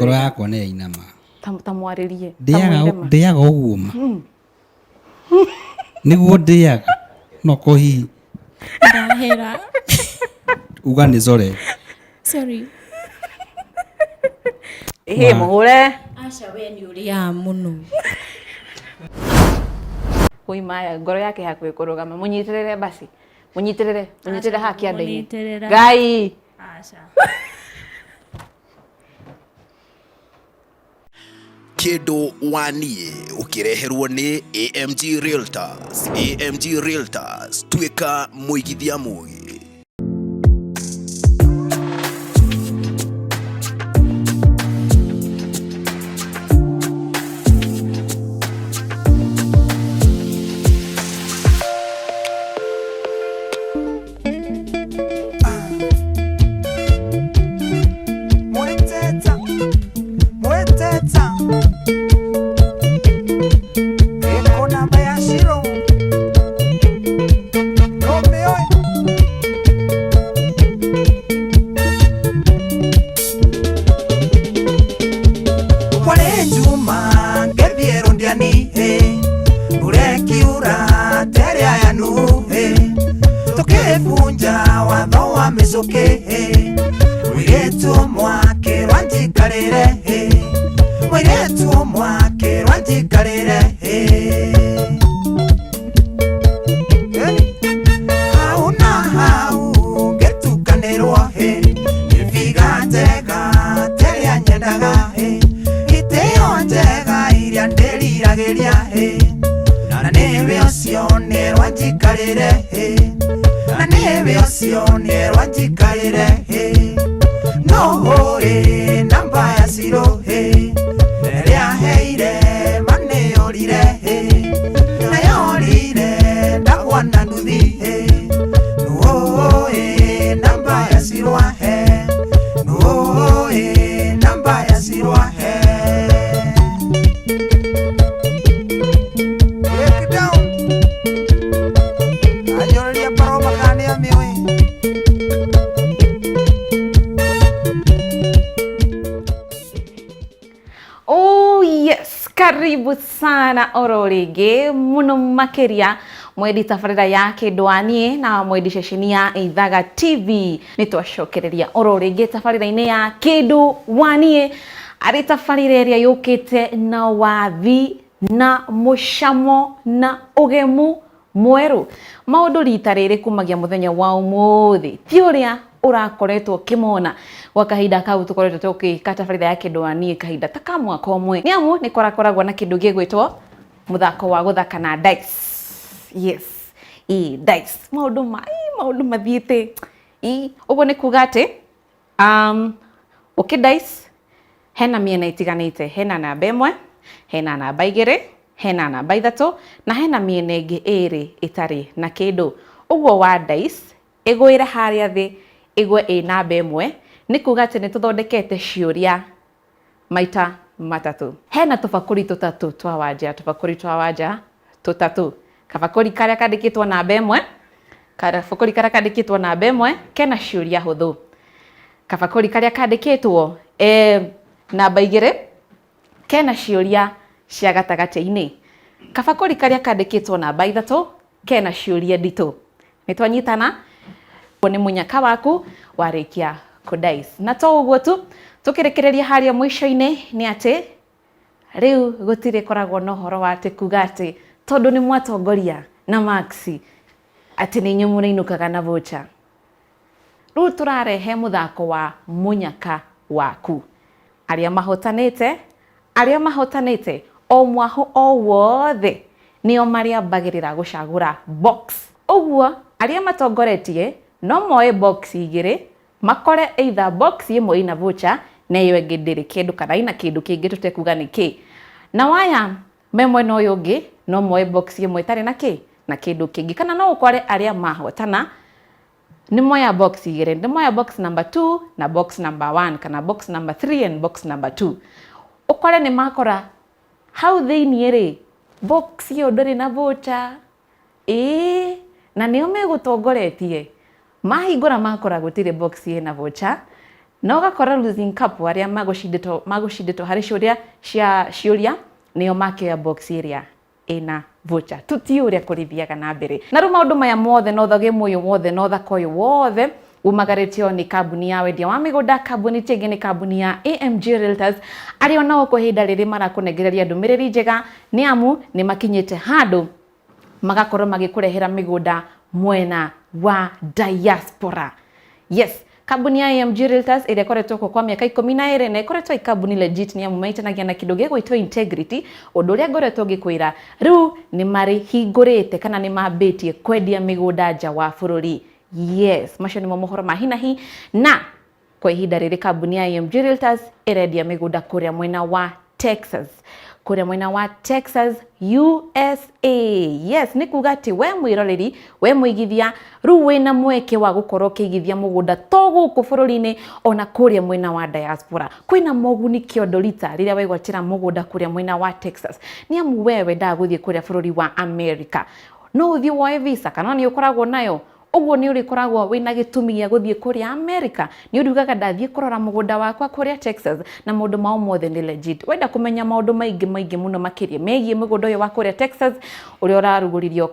Ngoro yakwa nĩ yainama. Ta mwarĩrie. Ndĩaga ũguo ma. Nĩguo ndĩaga. No ko hihi. Ndahera. Uga nĩ sorry. Sorry. Ĩhĩ mũhũre. Aca we nĩ ũrĩaga mũno. Oi maya ngoro yake hakuhĩ kũrũgama. Mũnyitĩrĩre basi. Mũnyitĩrĩre. Mũnyitĩrĩre haha kĩanda-inĩ. Ngai. Aca. Kĩndũ wa niĩ ũkĩreherwo nĩ AMG Realtors. AMG Realtors, tuĩka mũigithia mũgĩ. Mweteta, mweteta. Eko namba ya shiro. Romeo. Kwale Juma ngebiero ndiani eh Urekiura tere ayanu eh Tukibunja watho wa mĩcũkĩ eh Mũirĩtu mwake rwanjikarĩre eh Mũirĩtu mwake rwanjikarĩre eh Hau na hau ngĩtukanĩrwo hĩ nĩ biga njega teria nyendaga hĩ itĩo njega iria ndĩriragĩria hĩ na nĩwe ũcio nĩrwanjikarĩre hĩ na nĩwe ũcio nĩrwanjikarĩre hĩ no hũĩ namba ya ciro hĩ ĩrĩa heire manĩyũrire hĩ nayorire ndagwa na nduthi hĩ nũĩ namba ya cirwa he nũĩ namba ya cirwa he. Break down. Anjũrĩria paroma kana nĩamĩũĩ. Oh yes, karibu sana oro rĩngĩ mũno makĩria mwendi tabarĩra ya kĩndũ na mwendi ceceni ya Ithaga TV. Nĩ twacokereria oro rĩngĩ tabarĩra-inĩ ya kĩndũ waniĩ, arĩ tabarĩra ĩrĩa yũkĩte na wathi na mũcamo na ũgemu mwerũ. Maũndũ rita rĩrĩ kumagia mũthenya wa ũmũthĩ ti ũrĩa ũrakoretwo ũkĩmona gwa kahinda kau tũkoretwo tũgĩka tabarĩra ya kĩndũ wa niĩ kahinda ta ka mwaka ũmwe, nĩ amu nĩ kũrakoragwo na kĩndũ gĩgwĩtwo mũthako wa gũthaka na dice. Yes, ĩ dice, maũndũ ma maũndũ mathiĩte ĩ ũguo nĩ kuga atĩ ũkĩ dice hena mĩena ĩtiganĩte, hena namba ĩmwe, hena namba igĩrĩ, hena namba ithatũ na hena mĩena ĩngĩ ĩrĩ ĩtarĩ na kĩndũ. Ũguo wa dice ĩgũĩre harĩa thĩ ĩgwe ĩ namba ĩmwe, nĩ kuga atĩ nĩ tũthondekete ciũria maita matatũ. Hena tũbakũri tũtatũ twa wanja, tũbakũri twa wanja tũtatũ. Kabakũri karĩa kandĩkĩtwo namba ĩmwe, kabakũri karĩa kandĩkĩtwo namba ĩmwe kena ciũria hũthũ. Kabakũri karĩa kandĩkĩtwo namba igĩrĩ kena ciũria cia gatagatĩ-inĩ. Kabakũri karĩa kandĩkĩtwo namba ithatũ kena ciũria nditũ. Nĩ twanyitana? Nĩ mũnyaka waku warĩkia kũ dice. Na to ũguo tu, tũkĩrĩkĩrĩria harĩa mũico-inĩ nĩ atĩ rĩu gũtirĩ koragwo na ũhoro wa atĩ kuga atĩ tondũ nĩ mwatongoria na marks atĩ nĩ inyuĩ mũrĩinũkaga na voucher. Rĩu tũrarehe mũthako wa mũnyaka waku. Arĩa mahotanĩte, arĩa mahotanĩte o mwahũ o wothe nĩo marĩambagĩrĩra gũcagũra box. Ũguo arĩa matongoretie no moe box igĩrĩ, makore either box ĩmwe ĩna voucher na ĩyo ĩngĩ ndĩrĩ kĩndũ kana ĩna kĩndũ kĩngĩ tũtekuga nĩ kĩ. Na waya me mwena ũyũ ũngĩ no moe box ĩmwe ĩtarĩ na kĩ na kĩndũ kĩngĩ, kana no ũkore arĩa mahotana nĩ moya box igĩrĩ, nĩ moya box number 2 na box number 1 kana box number 3 and box number 2. Ũkore nĩ makora hau thĩiniĩ rĩ box ĩyo ndĩrĩ na voucher, ĩĩ na nĩo megũtongoretie mahingũra makora gũtirĩ box ĩna voucher. Na ũgakora losing couple arĩa magũcindĩtwo harĩ ciũria cia ciũria nĩo makĩoya box ĩrĩa ĩna voucher. Tutiũ ũrĩa kũrĩthiaga na mbere. Na rĩu maũndũ maya mothe na ũthogemu ũyũ wothe na ũthaka ũyũ wothe umagarĩtio nĩ kambuni ya wendia wa mĩgũnda. Kambuni ti ĩngĩ, nĩ kambuni ya AMG Realtors, arĩa onao kwa ihinda rĩrĩ marakũnengereria ndũmĩrĩri njega, nĩ amu nĩ makinyĩte handũ magakorwo magĩkũrehera mĩgũnda mwena wa diaspora. Yes, kambuni ya AMG Realtors ĩrĩa ĩkoretwo kuo kwa mĩaka 12 na ĩkoretwo ĩ kambuni legit, nĩ amu maitanagia na kĩndũ gĩgwĩtwo integrity. Ũndũ ũrĩa ngoretwo ngĩkwĩra, rĩu nĩ marĩhingũrĩte kana nĩ mambĩtie kwendia mĩgũnda nja wa bũrũri. Yes, macio nĩmo mohoro ma hinahi, na kwa ihinda rĩrĩ kambuni ya AMG Realtors ĩrendia mĩgũnda kũrĩa mwena wa Texas, kũrĩa mwena wa Texas, USA. Yes, nĩ kuga atĩ we mwĩroreri, we mũigithia, rĩu wĩna mweke wa gũkorwo ũkĩigithia mũgũnda to gũkũ bũrũri-inĩ, ona kũrĩa mwena wa diaspora. Kwĩna moguni kĩondo rita rĩrĩa wegwatĩra mũgũnda kũrĩa mwena wa Texas, nĩ amu we wendaga gũthiĩ kũrĩa bũrũri wa America, no ũthiĩ woe visa kana nĩ ũkoragwo nayo. Ũguo nĩ ũrĩkoragwo wĩna gĩtũmi gĩa gũthiĩ kũrĩa America, nĩ ũriugaga ndathiĩ kũrora mũgũnda wakwa kũrĩa Texas, na maũndũ mao mothe nĩ legit. Wenda kũmenya maũndũ maingĩ maingĩ mũno makĩria megiĩ mũgũnda ũyũ wa kũrĩa Texas ũrĩa ũrarugũririo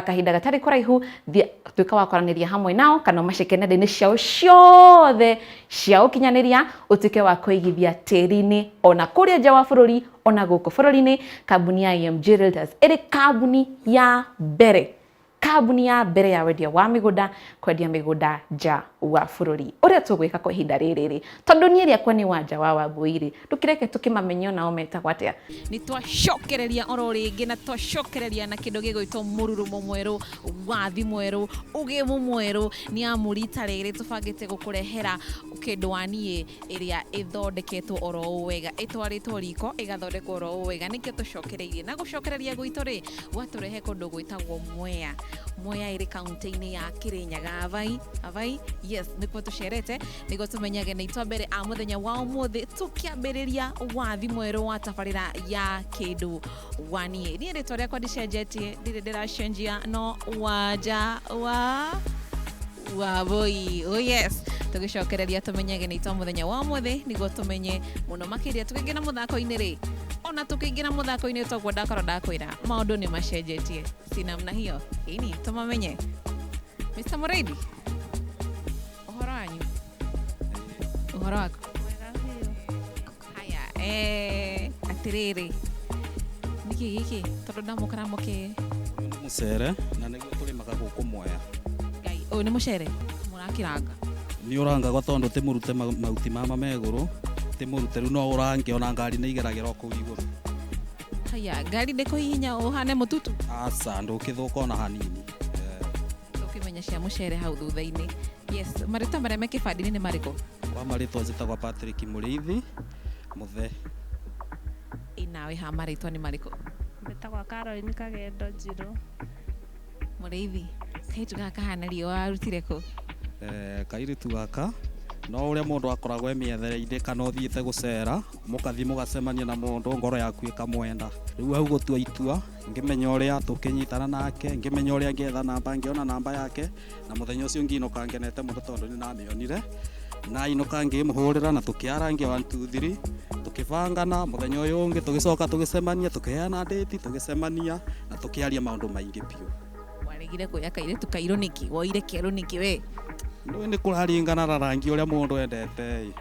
kahinda gatarĩ kũraihu, thiĩ tuĩka wa kwaranĩria hamwe nao kana ũmaceke nenda-inĩ ciao ciothe cia ũkinyanĩria, ũtuĩke wa kũigithia tĩri-inĩ ona kũrĩa nja wa bũrũri ona gũkũ bũrũri-inĩ. Kambuni ya AMG Realtors ĩrĩ kambuni ya mbere, kambuni ya mbere ya wendia wa mĩgũnda, kwendia mĩgũnda nja wa bũrũri. Ũrĩa tũgwĩka kwa ihinda rĩrĩ rĩ, tondũ niĩ rĩakwa nĩ Wanja wa Wambui rĩ, ndũkĩreke tũkĩmamenye onao metagwo atĩa. Nĩ twacokereria oro rĩngĩ, na twacokereria na kĩndũ gĩgwĩtwo mũrurumo mwerũ, wathi mwerũ, ũgĩmu mwerũ, nĩ amu rita rĩrĩ tũbangĩte gũkũrehera kĩndũ wa niĩ ĩrĩa ĩthondeketwo oro ũũ wega, ĩtwarĩtwo riko ĩgathondekwo oro ũũ wega. Nĩkĩo tũcokereirie, na gũcokereria gwitũ rĩ gwatũrehe kũndũ gwĩtagwo Mwea. Mwea ĩrĩ kaunti-inĩ ya Kĩrĩnyaga. Avai avai, yes, nĩkuo tũcerete nĩguo tũmenyage nĩ itwa mbere a mũthenya wa ũmũthĩ, tũkĩambĩrĩria wathi mwerũ wa tabarĩra ya kĩndũ wa niĩ. Niĩ rĩtwa rĩakwa ndicenjetie, ndirĩ ndĩracenjia, no Wanja wa Wambui. Oh yes, tũgĩcokereria tũmenyage nĩ itwa mũthenya wa ũmũthĩ nĩguo tũmenye mũno makĩria tũkĩingĩra mũthako-inĩ rĩ. Ona tũkĩingĩra mũthako-inĩ, toguo ndakorwo ndakwĩra maũndũ nĩ macenjetie, si namna hiyo? Ĩni tũmamenye. Mr. Mũrĩithi, ũhoro wanyu, ũhoro waku? Haya, atĩrĩrĩ, nĩkĩ gĩkĩ tondũ ndamũkora mũkĩ? Ũyũ nĩ mũcere na nĩguo tũrĩmaga gũkũ Mwea. Ngai, ũyũ nĩ mũcere mũrakĩranga? Nĩ ũrangagwo tondũ ti mũrute mahuti mama me igũrũ, ti mũrute rĩu no ũrange, ona ngari nĩ igeragĩra o kũu igũrũ. Haya, ngari ndĩkũhihinya ũhane mũtutu? Aca, ndũkĩthũka ona hanini. Tũkĩmenya cia mũcere hau thutha-inĩ. Yes, marĩtwa marĩa me kĩbandĩ-inĩ nĩ marĩkũ? Kwa marĩtwa njĩtagwo Patrick Mũrĩithi Mũthe. Ĩ nawe ha marĩtwa nĩ marĩkũ? Mbĩtagwo Caroline Kagendo Njirũ. Mũrĩithi, kairĩtu gaka kahana riũa warutire kũ? Kairĩtu gaka no ũrĩa mũndũ akoragwo e mĩethere-inĩ kana ũthiĩte gũcera, mũgathiĩ mũgacemania na mũndũ, ngoro yaku ĩkamwenda. Rĩu hau gũtua itua, ngĩmenya ũrĩa tũkĩnyitana nake, ngĩmenya ũrĩa ngĩetha namba, ngĩona namba yake, na mũthenya ũcio ngĩinũka ngenete mũno tondũ nĩ ndamĩonire. Na inũka ngĩmũhũrĩra na tũkĩarangia 1 2 3, tũkĩbangana mũthenya ũyũ ũngĩ, tũgĩcoka tũgĩcemania, tũkĩheana date, tũgĩcemania na tũkĩaria maũndũ maingĩ biũ. Waregire kuoya kairĩtu kairũ nĩkĩ? Woire kerũ nĩkĩ we? Nĩũĩ nĩ kũraringana na rangi ũrĩa mũndũ endete ĩ,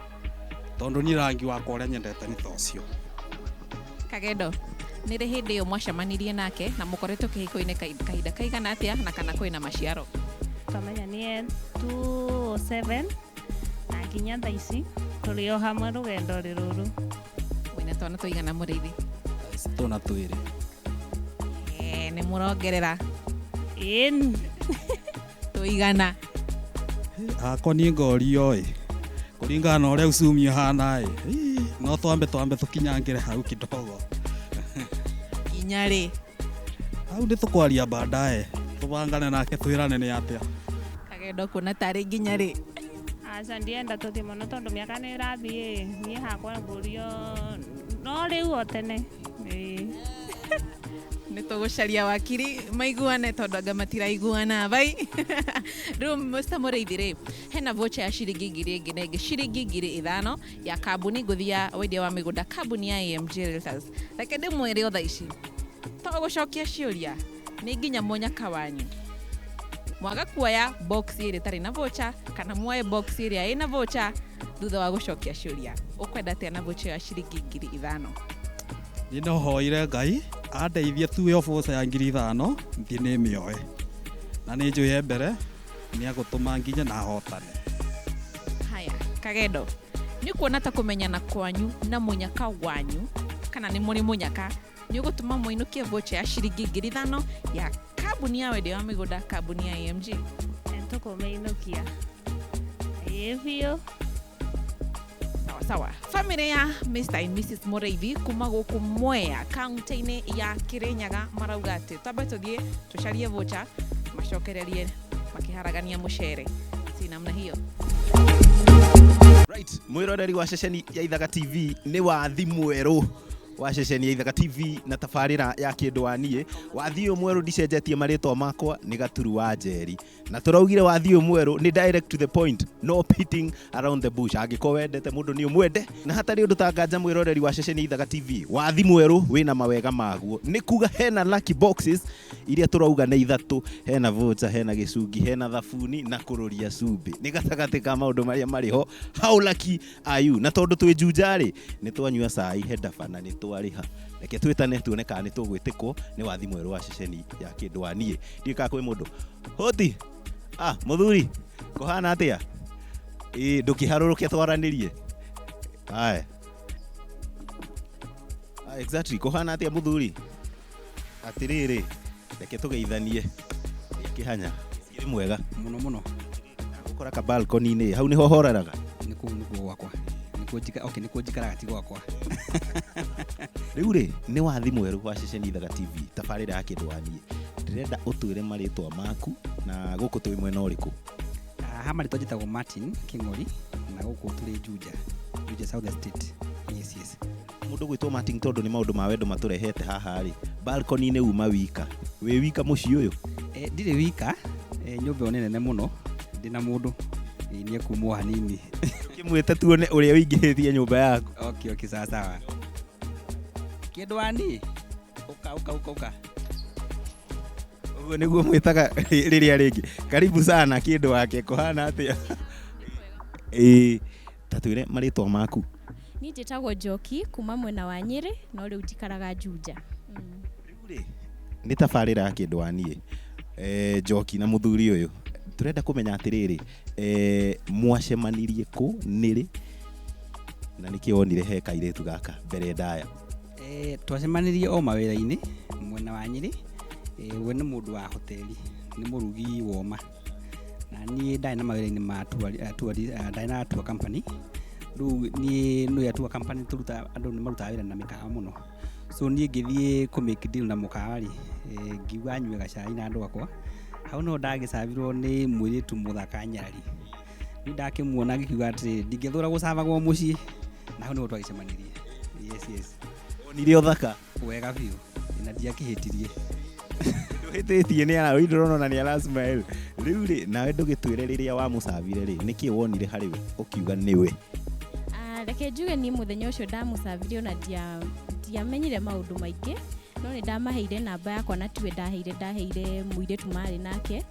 tondũ niĩ rangi wakwa ũrĩa nyendete nĩ ta ũcio. Kagendo, nĩ rĩ hĩndĩ ĩyo mwacemanirie nake, na mũkoretwo kĩhiko-inĩ kahinda kaigana atĩa, na kana kwĩna maciaro? Twamenya nĩ 207 na nginya thaa ici tũrĩ o hamwe rũgendo rĩ rũrũ. Mwĩna twana tũigana, Mũrĩithi? Tũna twĩrĩ. Nĩ mũrongerera? Ĩni. Tũigana? Hakwa niĩ ngorio ĩ, kũringana na ũrĩa uchumi ũhana ĩ, no twambe tũkinyangĩre hau kidogo. Nginya rĩ? Hau nĩ tũkwaria baadaye, tũbangane nake twĩrane nĩ atĩa. Kagendo, kuona tarĩ nginya rĩ? Aca, ndienda tũthiĩ mũno tondũ mĩaka nĩ ĩrathiĩ. Niĩ hakwa ngũrio no rĩu o tene. Ĩĩ. Nĩ tũgũcaria wakiri maiguane tondũ anga matiraiguana bai. Rĩu Mr. Mũrĩithi rĩ, hena voucher ya ciringi 1,000 ĩngĩ na ĩngĩ ciringi 5,000 ya kambuni ngũthi ya wendia wa mĩgũnda, kambuni ya AMG Realtors. Reke ndĩmwĩre o thaa ici, to gũcokia ciũria nĩ nginya mũnyaka wanyu mwaga kuoya box ĩrĩa ĩtarĩ na voucher kana muoye box ĩrĩa ĩna voucher thutha wa gũcokia ciũria. Ũkwenda atĩa na voucher ya ciringi 5,000? Niĩ no hoire Ngai andeithie tu ĩyo voucher ya 5,000 thiĩ nĩmĩoe, na nĩ njũĩ mbere nĩ agũtũma nginye na hotane. Haya, Kagendo, nĩ kuona ta kũmenyana kwanyu na mũnyaka wanyu kana nĩ mũrĩ mũnyaka nĩ ũgũtũma mũinũkie voucher ya ciringi 5,000 ya kambuni ya wendia wa mĩgũnda, kambuni ya AMG? Tũkũmĩinũkia ĩĩ biũ. Sawa sawa. Family ya Mr. and Mrs. Mũrĩithi kuma gũkũ Mwea kaunti-inĩ ya Kirinyaga marauga atĩ twambe tũthiĩ tũcarie voucher macokererie makĩharagania mũcere, si namna hiyo? Right, mwiroreri wa ceceni ya Ithaga TV, nĩ wathi mwerũ wa ceceni ya Ithaga TV na tabarĩra ya kĩndũ wa niĩ. Wathi ũyũ mwerũ ndicenjetie marĩtwa makwa, nĩ Gaturu wa Njeri, na tũraugire wathi ũyũ mwerũ nĩ direct to the point, no beating around the bush. Angĩkorwo wendete mũndũ nĩ ũmwende na hatarĩ ũndũ tanganja. Mwĩroreri wa ceceni ya Ithaga TV, wathi mwerũ wĩna mawega maguo, nĩ kuga hena lucky boxes iria tũrauga nĩ ithatũ: hena voucher, hena gĩcungi, hena thabuni na kũrũria cumbĩ. Nĩ gatagatĩ ka maũndũ marĩa marĩ ho. How lucky are you? Na tondũ twĩ Juja rĩ, nĩ twanyua cai he ndaba na nĩ twarĩha, reke twĩtane tuone kana nĩ tũgwĩtĩkwo nĩ wathi mwerũ wa ceceni ya kĩndũ wa niĩ. Ndiũĩ kana kwĩ mũndũ hoti. Ah, mũthuri, kũhana atĩa? Ĩ ndũkĩharũrũke twaranĩrie. Aya. Ah, exactly. Kũhana atĩa mũthuri? Atĩrĩrĩ, reke tũgeithanie kĩhanya. Nĩ mwega? Mũno mũno. Gũkora ka balcony-inĩ hau nĩho horeraga? Nĩ kũu nĩkuo gwakwa, nĩkuo njika, okay, nĩkuo njikaraga, ti gwakwa. Rĩu rĩ, nĩ wathi mwerũ wa ceceni Ithaga TV, tabarĩra ya kĩndũ wa niĩ. Ndĩrenda ũtwĩre marĩtwa maku na gũkũ twĩ mwena ũrĩkũ. Ah, ha marĩtwa njĩtagwo Martin King'ori na gũkũ tũrĩ Juja, Juja South Estate. Yes. Mũndũ gwĩtwo Martin, tondũ nĩ maũndũ ma wendo matũrehete haha rĩ, balcony-inĩ uma wika, wĩ wika mũciĩ ũyũ? Eh, ndirĩ wika. Nyũmba ĩyo nĩ nene mũno, ndĩ na mũndũ. Nĩ ekumwo hanini. Kĩmwĩte tuone ũrĩa ũingĩhĩtie nyũmba yaku. Okay, sawa sawa. Kĩndũ wani, ũka ũka ũka ũka. Ũguo nĩguo mwĩtaga rĩrĩa rĩngĩ. Karibu sana kĩndũ wake, kũhana atĩa? Ĩĩ, ta twĩre marĩtwa maku. Niĩ njĩtagwo Njoki kuma mwena wa Nyĩrĩ, no rĩu njikaraga Juja. Rĩu rĩ, nĩ tabarĩra ya kĩndũ wa niĩ. Njoki na mũthuri ũyũ, tũrenda kũmenya atĩrĩrĩ, mwacemanirie kũ, nĩrĩ, na nĩkĩ wonire he kairĩtu gaka mbere ndaya? Twacemanirie o mawĩra-inĩ mwena wa Nyĩrĩ. We nĩ mũndũ wa hoteli, nĩ mũrugi woma, na niĩ ndarĩ na mawĩra-inĩ ma ndarĩ na tour company. Rĩu niĩ nĩ tour company tũruta andũ nĩ marutaga wĩra na mĩkawa mũno, so niĩ ngĩthiĩ kũ make deal na mũkawa rĩ, ngiuga nyue gacai na andũ akwa hau, no ndagĩcavirwo nĩ mũirĩtu mũthaka nyarari. Rĩu ndakĩmuona ngĩkiuga atĩrĩ, ndingĩthũra gũcabagwo mũciĩ, na hau nĩho twagĩcemanirie. Yes. Wonire ũthaka? Wega biũ, na ndiakĩhĩtirie. Ndũhĩtĩtie, nĩ ara ndĩrona ona nĩ ara smile rĩu rĩ. Nawe ndũgĩtwĩre, rĩrĩa wamũcabire rĩ, nĩkĩ wonire harĩ we ũkiuga nĩwe? Ah, reke njuge niĩ mũthenya ũcio ndamũcabirie ona ndiamenyire maũndũ maingĩ, no nĩ ndamaheire namba yakwa, na tiwe ndaheire, ndaheire mũirĩtu marĩ nake,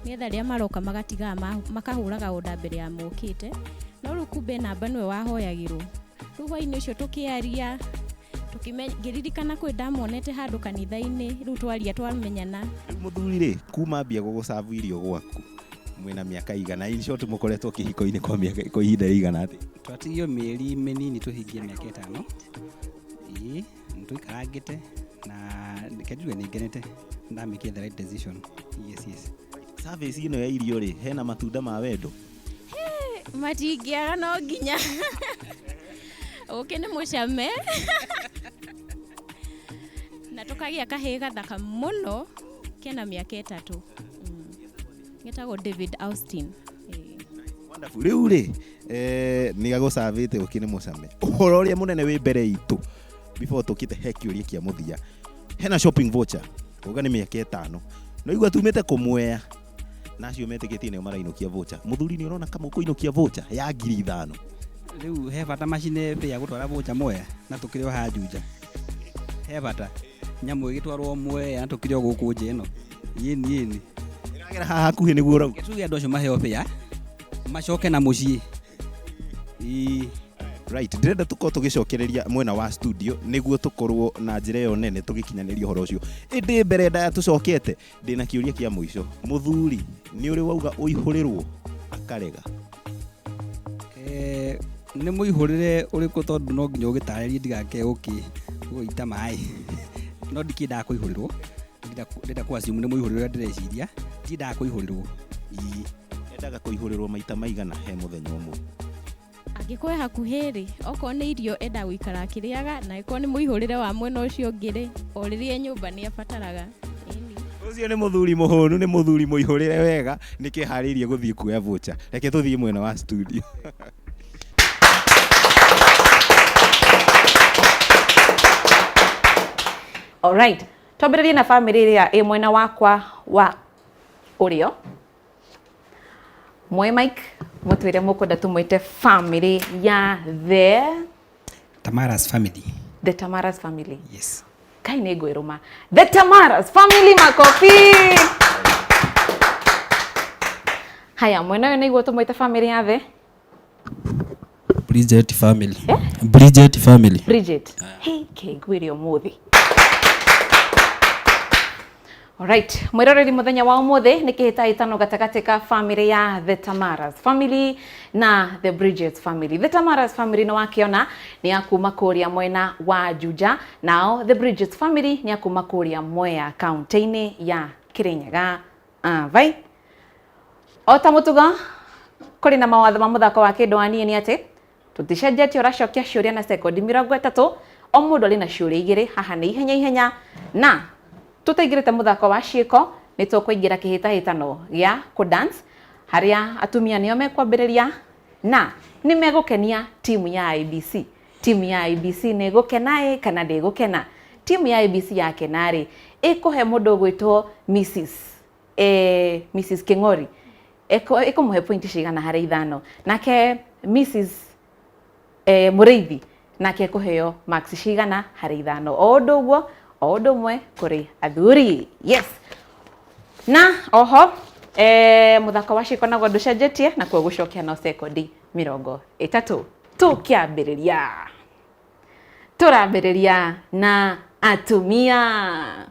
nĩgetha rĩrĩa maroka magatigaga makahũraga order mbere ya mokĩte. No rĩu kumbe namba nĩwe wahoyagĩrwo. Rĩu hwainĩ ũcio tũkĩaria, ngĩririkana kwĩ ndamuonete handũ kanitha-inĩ. Rĩu twaria, twamenyana. Rĩu mũthuri rĩ, kuma ambia gũgũcabu irio gwaku mwĩna mĩaka igana, in short mũkoretwo kĩhiko-inĩ kwa mĩaka, kwa ihinda rĩigana atĩa? Twatigio mĩeri mĩnini tũhingie mĩaka 5. Ĩĩ, nĩtũikarangĩte na reke njuge nĩ ngenete ndamĩkire the right decision. Yes. Service ĩno ya irio rĩ, hena matunda ma wendo? Matingĩaga, no nginya ũkĩ nĩ mũcame na tũkagĩa kahĩĩ gathaka mũno kena mĩaka 3. Getagwo David Austin. Ĩĩ. Wonderful. Rĩu rĩ, nĩ agũcabĩte ũkĩ nĩ mũcame. Ũhoro ũrĩa mũnene wĩ mbere itũ before tũkĩte he kĩũria kĩa mũthia. Hena shopping voucher uga nĩ mĩaka ĩtano no igua tumĩte kũmwea na acio metĩkĩtie nĩo marainũkia voucher. Mũthuri nĩ ũrona kama ũkũinũkia voucher ya 5,000? Rĩu he bata macine mbĩa gũtwara voucher Mwea na tũkĩrĩ o haha Juja. He bata nyamũ ĩgĩtwarwo Mwea na tũkĩrĩ o gũkũ nja ĩno. Yĩni yĩni. Ĩragera haha hakuhĩ nĩguo ũrauga. Tuge andũ acio maheo mbĩa macoke na mũciĩ. Ĩĩ. Right, ndĩrenda tũkorwo tũgĩcokereria mwena wa studio nĩguo tũkorwo na njĩra ĩyo nene tũgĩkinyanĩria ũhoro ũcio. Ĩndĩ mbere ndaya tũcokete, ndĩna kĩũria kĩa mũico. Mũthuri, nĩ ũrĩ wauga ũihũrĩrwo akarega? Nĩ mũihũrĩre ũrĩkũ tondũ no nginya ũgĩtarĩrie ndigake ũgĩita maĩ. No ndikĩendaga kũihũrĩrwo. Ndĩrenda kũ assume nĩ mũihũrĩre ũrĩa ndĩreciria. Ndiendaga kũihũrĩrwo. Ĩĩ. Endaga kũihũrĩrwo maita maigana he mũthenya ũmwe? Angĩkorwo e hakuhĩ rĩ, okorwo nĩ irio endaga gũikara akĩrĩaga, na angĩkorwo nĩ mũihũrĩre wa mwena ũcio ũngĩ rĩ, o rĩrĩa e nyũmba nĩ abataraga. Ĩni. Ũcio nĩ mũthuri mũhũnu, nĩ mũthuri mũihũrĩre wega, nĩkĩharĩirie gũthiĩ kuoya voucher. Reke tũthiĩ mwena wa studio. Alright. Twambĩrĩrie na famĩlĩ ĩrĩa ĩ mwena wakwa wa ũrĩo. Mwe Mike, mũtwĩre mũkwenda tũmwĩte famĩlĩ ya the Tamara's family. The Tamara's family. Yes. Kai nĩ ngwĩrũma. The Tamara's family, makofi. Haya, mwena ũyũ nĩguo tũmwĩte famĩlĩ ya the Bridget family. Bridget family. Bridget. Hey, kĩngwĩre ũmũthĩ. Alright, mwĩroreri mũthenya wa ũmũthĩ nĩ kĩhĩtahĩtano gatagatĩ ka family ya The Tamaras family na The Bridget family. The Tamaras family nĩ wakĩona nĩ ya kuma kũrĩa mwena wa Juja, nao The Bridget family nĩ ya kuma kũrĩa Mwea kaunti-inĩ ya Kirinyaga. Vai. O ta mũtugo kũrĩ na mawatho ma mũthako wa kĩndũ wa niĩ nĩ atĩ tũticenjetie, ũracokia ciũria na sekondi 30, o mũndũ arĩ na ciũria igĩrĩ, haha nĩ ihenya ihenya, na tũtaingĩrĩte mũthako wa ciĩko nĩ tũkũingĩra kĩhĩtahĩtano gĩa kũ-dance harĩa atumia nĩo mekwambĩrĩria na nĩ megũkenia timu ya IBC. Timu ya IBC nĩ ĩgũkena ĩ kana ndĩgũkena? Timu ya IBC yakena rĩ, ĩkũhe mũndũ ũgwĩtwo Mrs King'ori ĩkũmũhe pointi cigana harĩ 5, nake Mrs Mũrĩithi nake ekũheo marks cigana harĩ 5. O ũndũ ũguo, o ũndũ ũmwe kũrĩ athuri. Yes. Na oho mũthako wa ciĩko naguo ndũcenjetie, nakuo gũcokia no sekondi 30. Tũkĩambĩrĩria. Tũrambĩrĩria na atumia.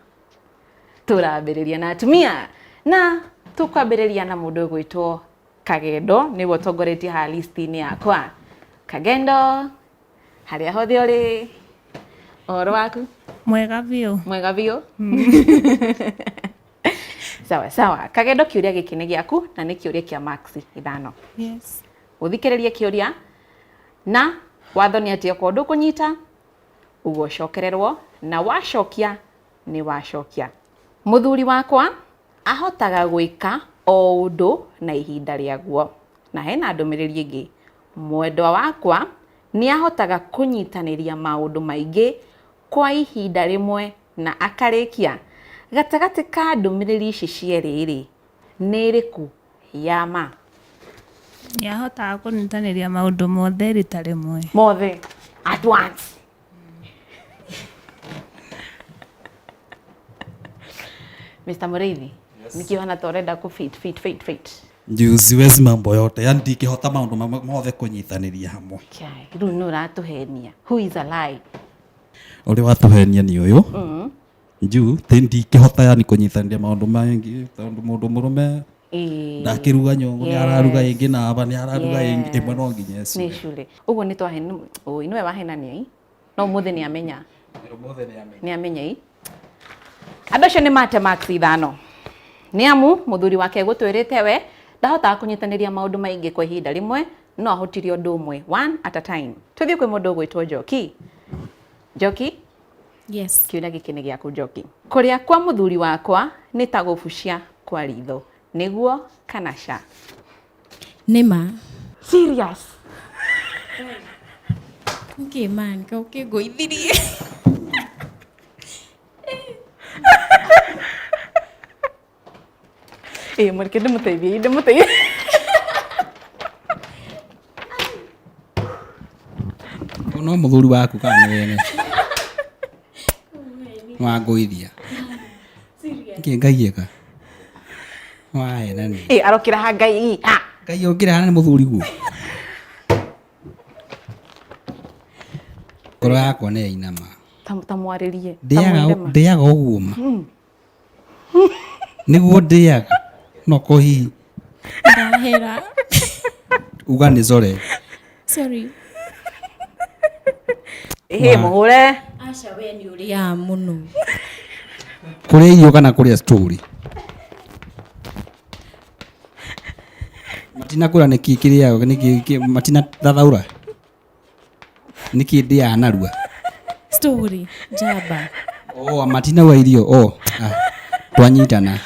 Tũrambĩrĩria na atumia. Na tũkwambĩrĩria na mũndũ ũgwĩtwo Kagendo, nĩwe ũtongoretie haha list-inĩ yakwa. Kagendo, harĩa hothe ũrĩ, ũhoro waku? Mwega biũ. Mwega biũ. Sawa sawa. Kagendo, kĩũria gĩkĩ nĩ gĩaku na nĩ kĩũria kĩa marks 5. Yes. Ũthikĩrĩrie kĩũria na watho nĩ atĩ okorwo ndũkũnyita ũguo ũcokererwo, na wacokia nĩ wacokia. Mũthuri wakwa ahotaga gwĩka o ũndũ na ihinda rĩaguo. Na hena ndũmĩrĩri ĩngĩ. Mwendwa wakwa nĩ ahotaga kũnyitanĩria maũndũ maingĩ kwa ihinda rĩmwe na akarĩkia. Gatagatĩ ka ndũmĩrĩri ici cierĩ rĩ, nĩ ĩrĩkũ ya ma? Nĩ ahotaga kũnyitanĩria maũndũ mothe rita rĩmwe. Mothe at once. Mr. Mũrĩithi, nĩkĩ ũhana ta ũrenda kũ fit fit fit fit? Juu siwezi mambo yote, yani ndingĩhota maũndũ mothe kũnyitanĩria hamwe. Chai, rĩu nĩ ũratũhenia. Who is a lie? Ũrĩa watũhenia nĩ ũyũ. Juu ti ndingĩhota yani kũnyitanĩria maũndũ maingĩ tondũ mũndũ mũrũme ndakĩruga nyũngũ, nĩ araruga ĩngĩ na aba nĩ araruga ĩngĩ, ĩmwe no nginya Nĩ ĩcure. cure. Ũguo nĩ twahe, ũĩ nĩwe wahenania ĩ? No ũmũthĩ nĩ amenya. Ũmũthĩ nĩ amenya. Nĩ amenya ĩ? Andũ acio nĩ mate marks 5. Nĩ amu mũthuri wake egũtwĩrĩte we ndahotaga kũnyitanĩria maũndũ maingĩ kwa ihinda rĩmwe, no ahotire ũndũ ũmwe one at a time. Tũthiĩ kwĩ mũndũ ũgwĩtwo Njoki. Njoki? Yes. Kĩũria gĩkĩ nĩ gĩaku Njoki. Kũrĩa kwa mũthuri wakwa nĩ ta gũbucia kwa ritho. Nĩguo kana ca? Nĩ ma. Serious? Nĩkĩ man, kaũkĩngũithirie. Ĩ mũreke ndĩmũteithie, ndĩmũteithie. No mũthuri waku kana nĩ wene? Nĩwangũithia. Nĩkĩ Ngai eka? Nĩwahenania. Ĩ arokĩra ha Ngai ha. Ngai okĩra hana nĩ mũthuri guo. Ngoro yakwa nĩ yainama. Ta mwarĩrie. Ndĩaga ndĩaga ũguo ma. Nĩguo ndĩaga. No ko hihi Ndahera. Uga nĩ sorry. Sorry. Ĩhĩ mũhũre. Aca we nĩ ũrĩaga mũno. Kũrĩa irio kana kũrĩa story? Matinakwĩra nĩkĩ kĩrĩagwo nĩkĩ matinathathaũra? Nĩkĩ ndĩaga narua? Story njamba. Oh, matinauga irio. Oh, ah, twanyitana.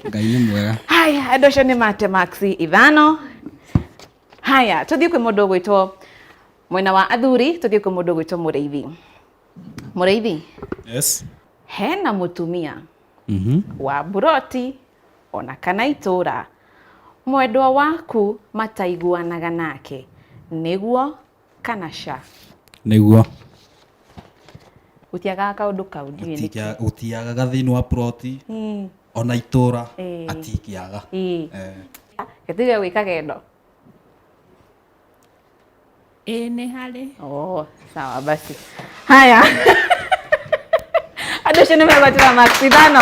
Ngai nĩ mwega. Haya, andũ acio nĩ mate maxi ithano. Haya, tũthiĩ kwĩ mũndũ ũgwĩtwo mwena wa athuri, tũthiĩ kwĩ mũndũ ũgwĩtwo Mũrĩithi. Mũrĩithi. Yes. Hena mũtumia wa mburoti ona kana itũra mwendwa waku mataiguanaga nake, nĩguo kana ca? Nĩguo. Gũtiagaga kaũndũ kau ndiũĩ nĩkĩ. Gũtiagaga thĩinĩ wa ploti ona itũra atingĩaga. Gĩtige gwĩka gendo. Ĩĩ nĩ harĩ. Oh, sawa basi. Haya. Andũ acio nĩ megwatĩra max ithano.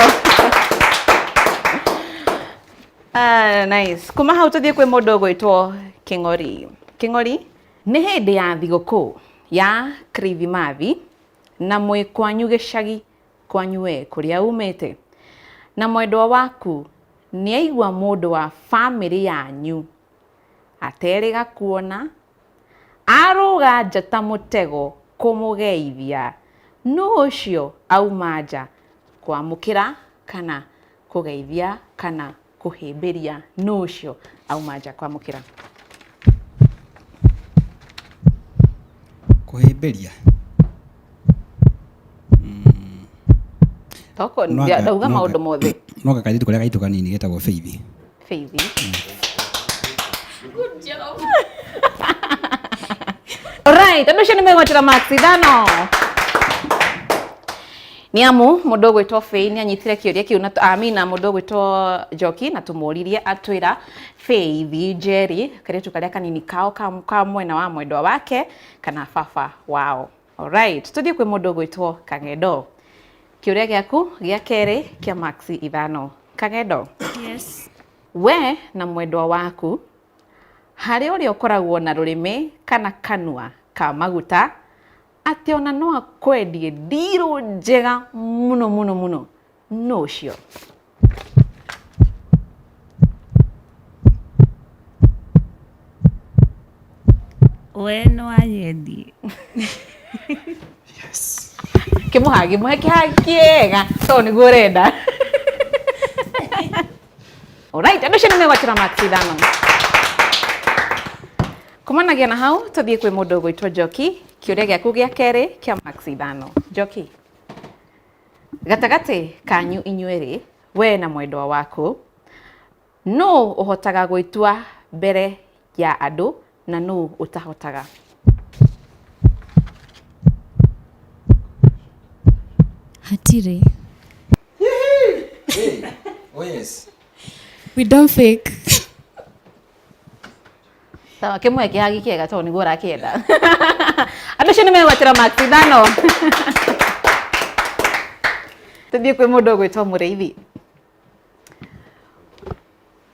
Ah, nice. Kuma hau tũthiĩ kwĩ mũndũ ũgwĩtwo Kĩng'ori. Kĩng'ori, nĩ hĩndĩ ya thigũkũ ya Kirithimathi na mwĩ kwanyu gĩcagi kwanyu we kũrĩa umĩte na mwendwa waku nĩaigua mũndũ wa bamĩrĩ yanyu aterĩga kuona arũga nja ta mũtego kũmũgeithia nũ ũcio auma nja kwamũkĩra kana kũgeithia kana kũhĩmbĩria nũ ũcio auma nja kwamũkĩra. Kũhĩmbĩria? Toko ndauga maũndũ mothe. No anga kairĩtu karĩa gaitũ kanini getagwo Faith. Faith. Good job. Alright, andũ acio nĩ megwatĩra max ithano. Nĩ amu mũndũ ũgwĩtwo Faith nĩ anyitire kĩũria kĩu na Amina mũndũ ũgwĩtwo Njoki na tũmũririe atwĩra Faith Njeri kairĩtu karĩa kanini kao ka mwena wa mwendwa wake kana baba wao. Alright, tũthiĩ kwĩ mũndũ ũgwĩtwo Kang'endo. Kĩũria gĩaku gĩa kerĩ kĩa max ithano. Kang'endo. Yes. We na mwendwa waku harĩ ũrĩa ũkoragwo na rũrĩmĩ kana kanua ka maguta atĩ ona no akwendie ndirũ njega mũno mũno mũno, nũ ũcio? We no anyendie. Kĩmũhagi, mũhe kĩhagi kĩega tondũ nĩguo ũrenda. Alright, andũ acio nĩ megwatĩra max ithano. Kumanagia na hau tũthiĩ kwĩ mũndũ ũgwĩtwo Njoki, kĩũria gĩaku gĩa kerĩ kĩa max ithano. Njoki, gatagatĩ kanyu inyuerĩ, we na mwendwa waku, nũ ũhotaga gwĩtua mbere ya andũ na nũ ũtahotaga? Hatirĩ. Oh yes. We don't fake. Sawa, kĩmwe kĩhagi kĩega tondũ nĩguo ũrakĩenda. Andũ acio nĩ megwatĩra max ithano. Tũthiĩ kwĩ mũndũ ũgwĩtwo Mũrĩithi.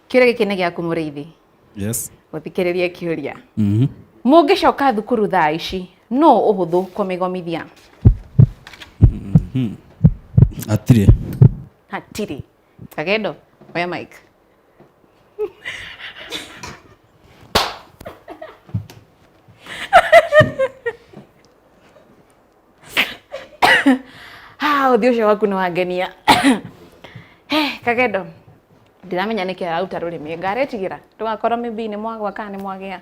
Kĩũria gĩkĩ nĩ gĩaku Mũrĩithi. Yes. Gũthikĩrĩria kĩũria. Mũngĩcoka thukuru thaa ici, nũ ũhũthũ kũmĩgomithia? Hatirĩ. Hatirĩ. Kagendo, oya mic. Ah, ũthiũ ũcio waku nĩ wangenia. Hey, Kagendo, ndiramenya nĩkĩ araruta rũrĩmĩ. Ngaretigĩra ndũgakorwo maybe nĩ mwagwa kana nĩ mwagĩa.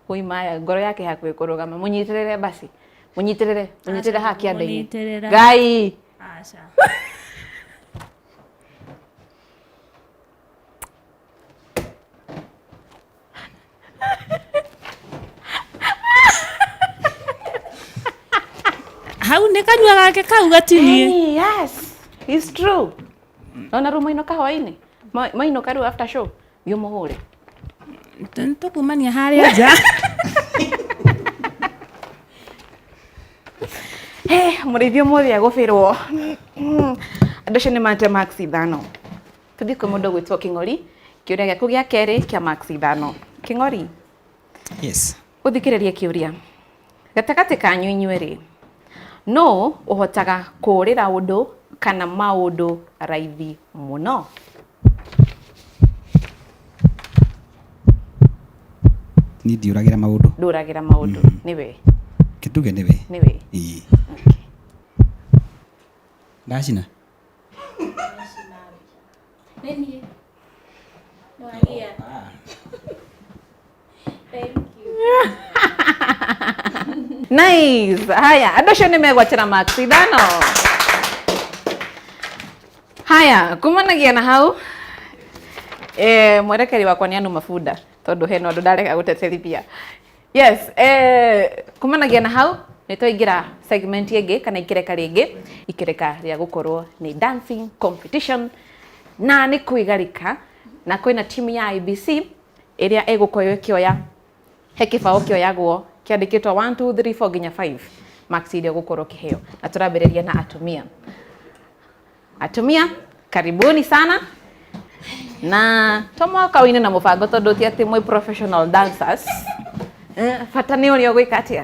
Oi maya, ngoro yake hakuhĩ kũrũgama. Mũnyitĩrĩre basi. Mũnyitĩrĩre, mũnyitĩrĩre haha kĩanda-inĩ. Mũnyitĩrĩra. Ngai. Aca. Nĩ kanyua gake kau gatinie. Hey, yes, it's true. Ona rĩu mainũka hwainĩ, mainũka rĩu after show, thiĩ ũmũhũre. Tũkumania harĩa nja. Hey, mũrĩithi ũmũthĩ agũbĩrwo. Andũ acio nĩ mate marks 5. Tũthiĩ kwĩ mũndũ ũgwĩtwo Kĩng'ori, kĩũria gĩaku gĩa kerĩ kĩa marks 5. Kĩng'ori. Yes. Ũthikĩrĩrie kĩũria. Gatagatĩ kanyu inyuerĩ, nũ ũhotaga kũũrĩra ũndũ kana maũndũ raithi mũno? Niĩ ndiũragĩra maũndũ. Ndũragĩra maũndũ. Nĩwe. Kĩtuge nĩwe. Nĩwe. Ĩĩ. Ndacina. Nice. Haya, andũ acio nĩ megwatĩra marks 5. Haya, kumanagia na hau mwerekeri wakwa nĩ anuma bunda tondũ hena ũndũ ndarega gũteterithia. Yes, kumanagia na hau nĩ twaingĩra segment ĩngĩ kana ikereka rĩngĩ, ikereka rĩa gũkorwo nĩ dancing competition na nĩ kwĩgarĩka na kwĩna timu ya IBC ĩrĩa ĩgũkorwo ĩkĩoya he kĩbaũ kĩoyagwo kĩandĩkĩtwo 1 2 3 4 nginya 5 marks iria ũgũkorwo ũkĩheo, na tũrambĩrĩria na atumia. Atumia, karibuni sana. Na to mwaka ũine na mũbango tondũ ti atĩ mwĩ professional dancers. Bata nĩ ũrĩa ũgwĩka atĩa?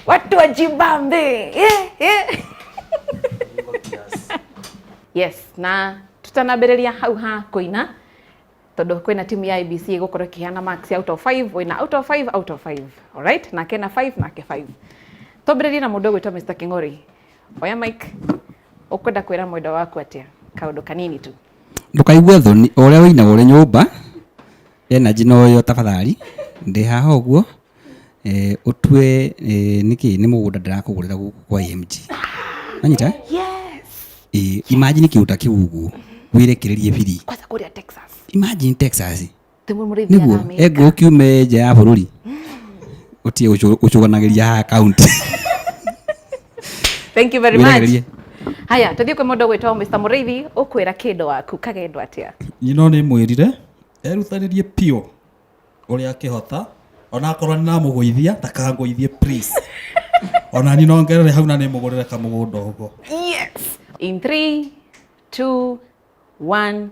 Watu wajibambe. Yes, na tutanambĩrĩria hau ha kũina tondũ kwĩna timu ya IBC ĩgũkorwo ĩkĩheana marks out of 5, wĩna out of 5 out of 5. Alright, nake na 5 nake 5. Twambĩrĩrie na mũndũ ũgwĩtwo Mr. Kĩng'ori. Oya mic, ũkwenda kwĩra mwendwa waku atĩa? Kaũndũ kanini tu. Ndũkaigue thoni o ũrĩa wĩinaga ũrĩ nyũmba, energy no ĩyo tafadhali. Ndĩ haha ũguo, ũtue nĩkĩ nĩ mũgũnda ndĩrakũgũrĩra gũkũ kwa AMG. Wanyita? Yes. Imagine kĩũndũ ta kĩu ũguo, wĩrekererie biri. Kwanza kũrĩa Texas. Imagine Texas. Nĩguo Nĩguo, engũ ũkiume nja ya bũrũri. Ũtige gũcũganagĩria haha kaunti. Thank you very much. Wĩrekererie. Haya, tũthiĩ kwĩ mũndũ ũgwĩtwo Mr. Mũrĩithi, ũkwĩra kĩndũ waku kagendwo atĩa? Nyino nĩ mwĩrire erutanĩrie piũ ũrĩa akĩhota, ona akorwo nĩ ndamũgũithia ndakangũithie please. Ona niĩ no ngerere hau na nĩmũgũrĩre kamũgũnda ũguo. Yes. In 3, 2, 1.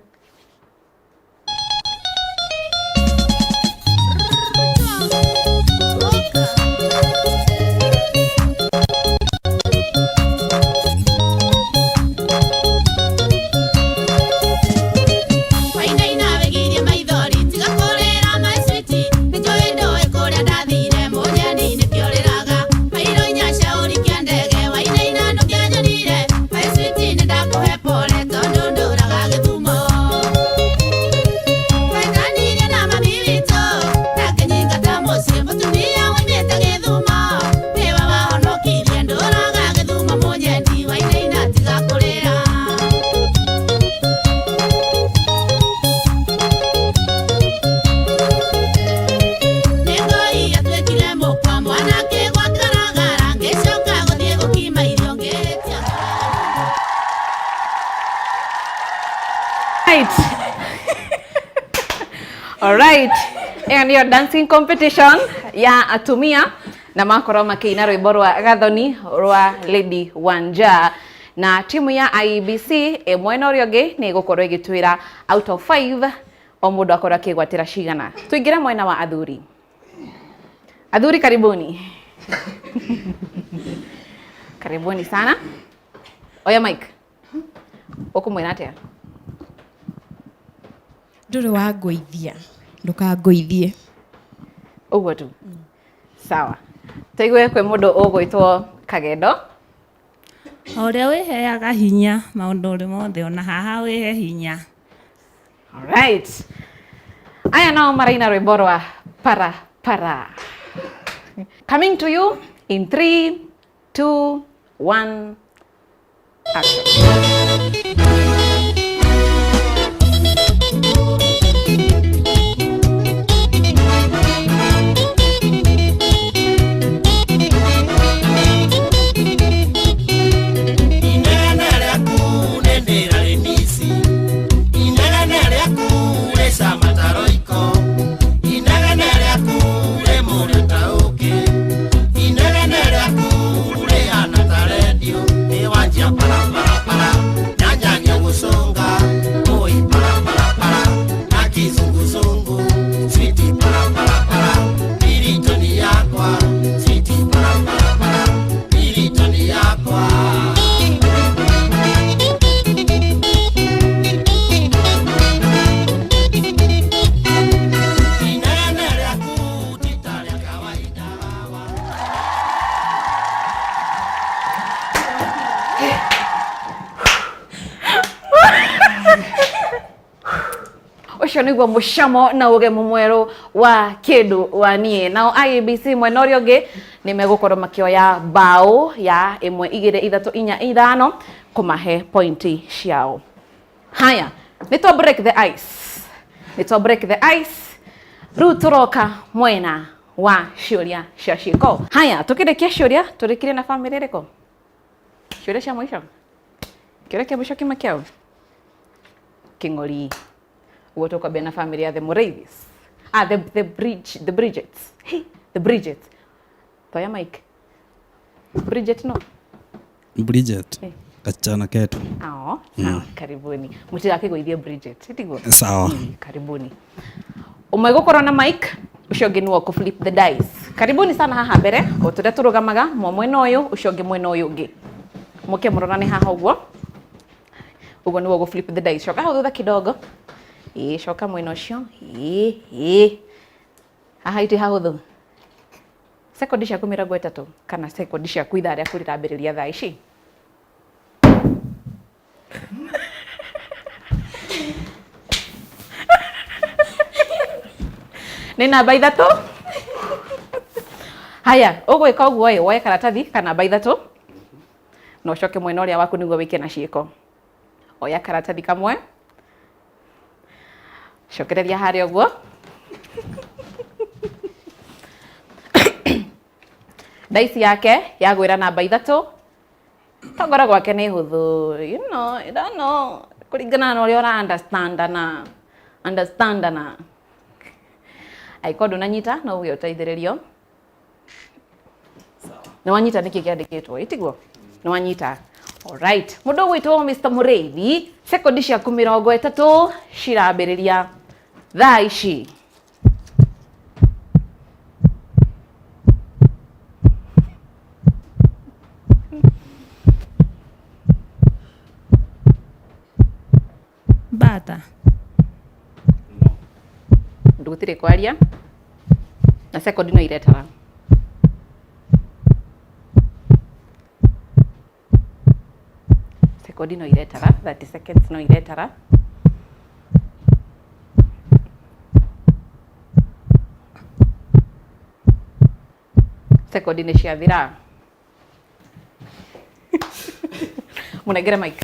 All right. Ĩyo nĩyo dancing competition ya atumia na makorwo makĩina rwĩmbo rwa Gathoni rwa Lady Wanja, na timu ya IEBC ĩmwe na ũrĩa ũngĩ nĩ ĩgũkorwo ĩgĩtwĩra out of 5 o mũndũ akorwo akĩgwatĩra cigana. Tũingĩre mwena wa athuri. Athuri karibuni. Karibuni sana. Oya mic. Ũkũmwĩra atĩa? Ndũrĩ wangũithia, ndũkangũithie. Ũguo tu. Sawa. Tũigue kwĩ mũndũ ũgwĩtwo Kagendo. O ũrĩa wĩheaga hinya maũndũ mothe ona haha wĩhe hinya. All right. Aya nao maraina rwĩmbo rwa para para. Coming to you in 3, 2, 1, action. Ũcio nĩguo mũcamo na ũgemu mwerũ wa kĩndũ wa niĩ. Nao IEBC mwena ũrĩa ũngĩ nĩ megũkorwo makĩoya mbaũ ya ĩmwe, igĩrĩ, ithatũ, inya, ithano kũmahe pointi ciao. Haya, nĩ twa break the ice, nĩ twa break the ice. Rĩu tũroka mwena wa ciũria cia ciĩko. Haya, tũkĩrĩkia ciũria, tũrĩkirie na bamĩrĩ ĩrĩkũ? Ciũria cia mũico, kĩũria kĩa mũico kĩma kĩao kĩng'ori. Ũguo tũkwambia na bamĩrĩ ya the Mũreithis, ah, the bridge, the Bridgets. Hey, the Bridget. Toya mic, Bridget. No. Bridget. Eh. Kasichana ketu. Ao, sawa, karibuni. Mũtigakĩgũithie Bridget, tiguo? Sawa. Karibuni. Ũmwe gũkorwo na mic, ũcio ũngĩ nĩwe ũkũ flip the dice. Karibuni sana haha mbere, o tũrĩa tũrũgamaga, mwe mwena ũyũ, ũcio ũngĩ mwena ũyũ ũngĩ. Mũke mũrorane haha ũguo. Ũguo nĩwe ũgũ flip the dice. Coka hau thutha kidogo. Ĩĩ, coka mwena ũcio. Ĩĩ, ĩĩ. Haha itĩ hahũthũ. Sekondi ciaku 30 kana sekondi ciaku ithaa rĩaku rĩrambĩrĩria thaa ici. Nĩ namba ithatũ. Haya, ũgwĩka ũguo ĩ, woe karatathi ka namba ithatũ na ũcoke mwena ũrĩa waku nĩguo wĩke na ciĩko. Oya karatathi kamwe, cokereria harĩa ũguo. Ndaici yake yagwĩra namba ithatũ, tongoro gwake nĩ hũthũ, I don't know, kũringana na ũrĩa ũra understand na understand na angĩkorwo ndũnanyita no uge ũteithĩrĩrio. Nĩ wanyita nĩkĩ kĩandĩkĩtwo, ĩtiguo? Nĩ wanyita. Alright, mũndũ ũgwĩtwo Mr. Mũrĩithi, sekondi ciaku 30 cirambĩrĩria thaa ici. Mbata. Ndũgũtirĩ kwaria na sekondi no iretara. Sekondi no iretara, 30 seconds no iretara. Sekondi nĩ ciathira. Mũnengere mic.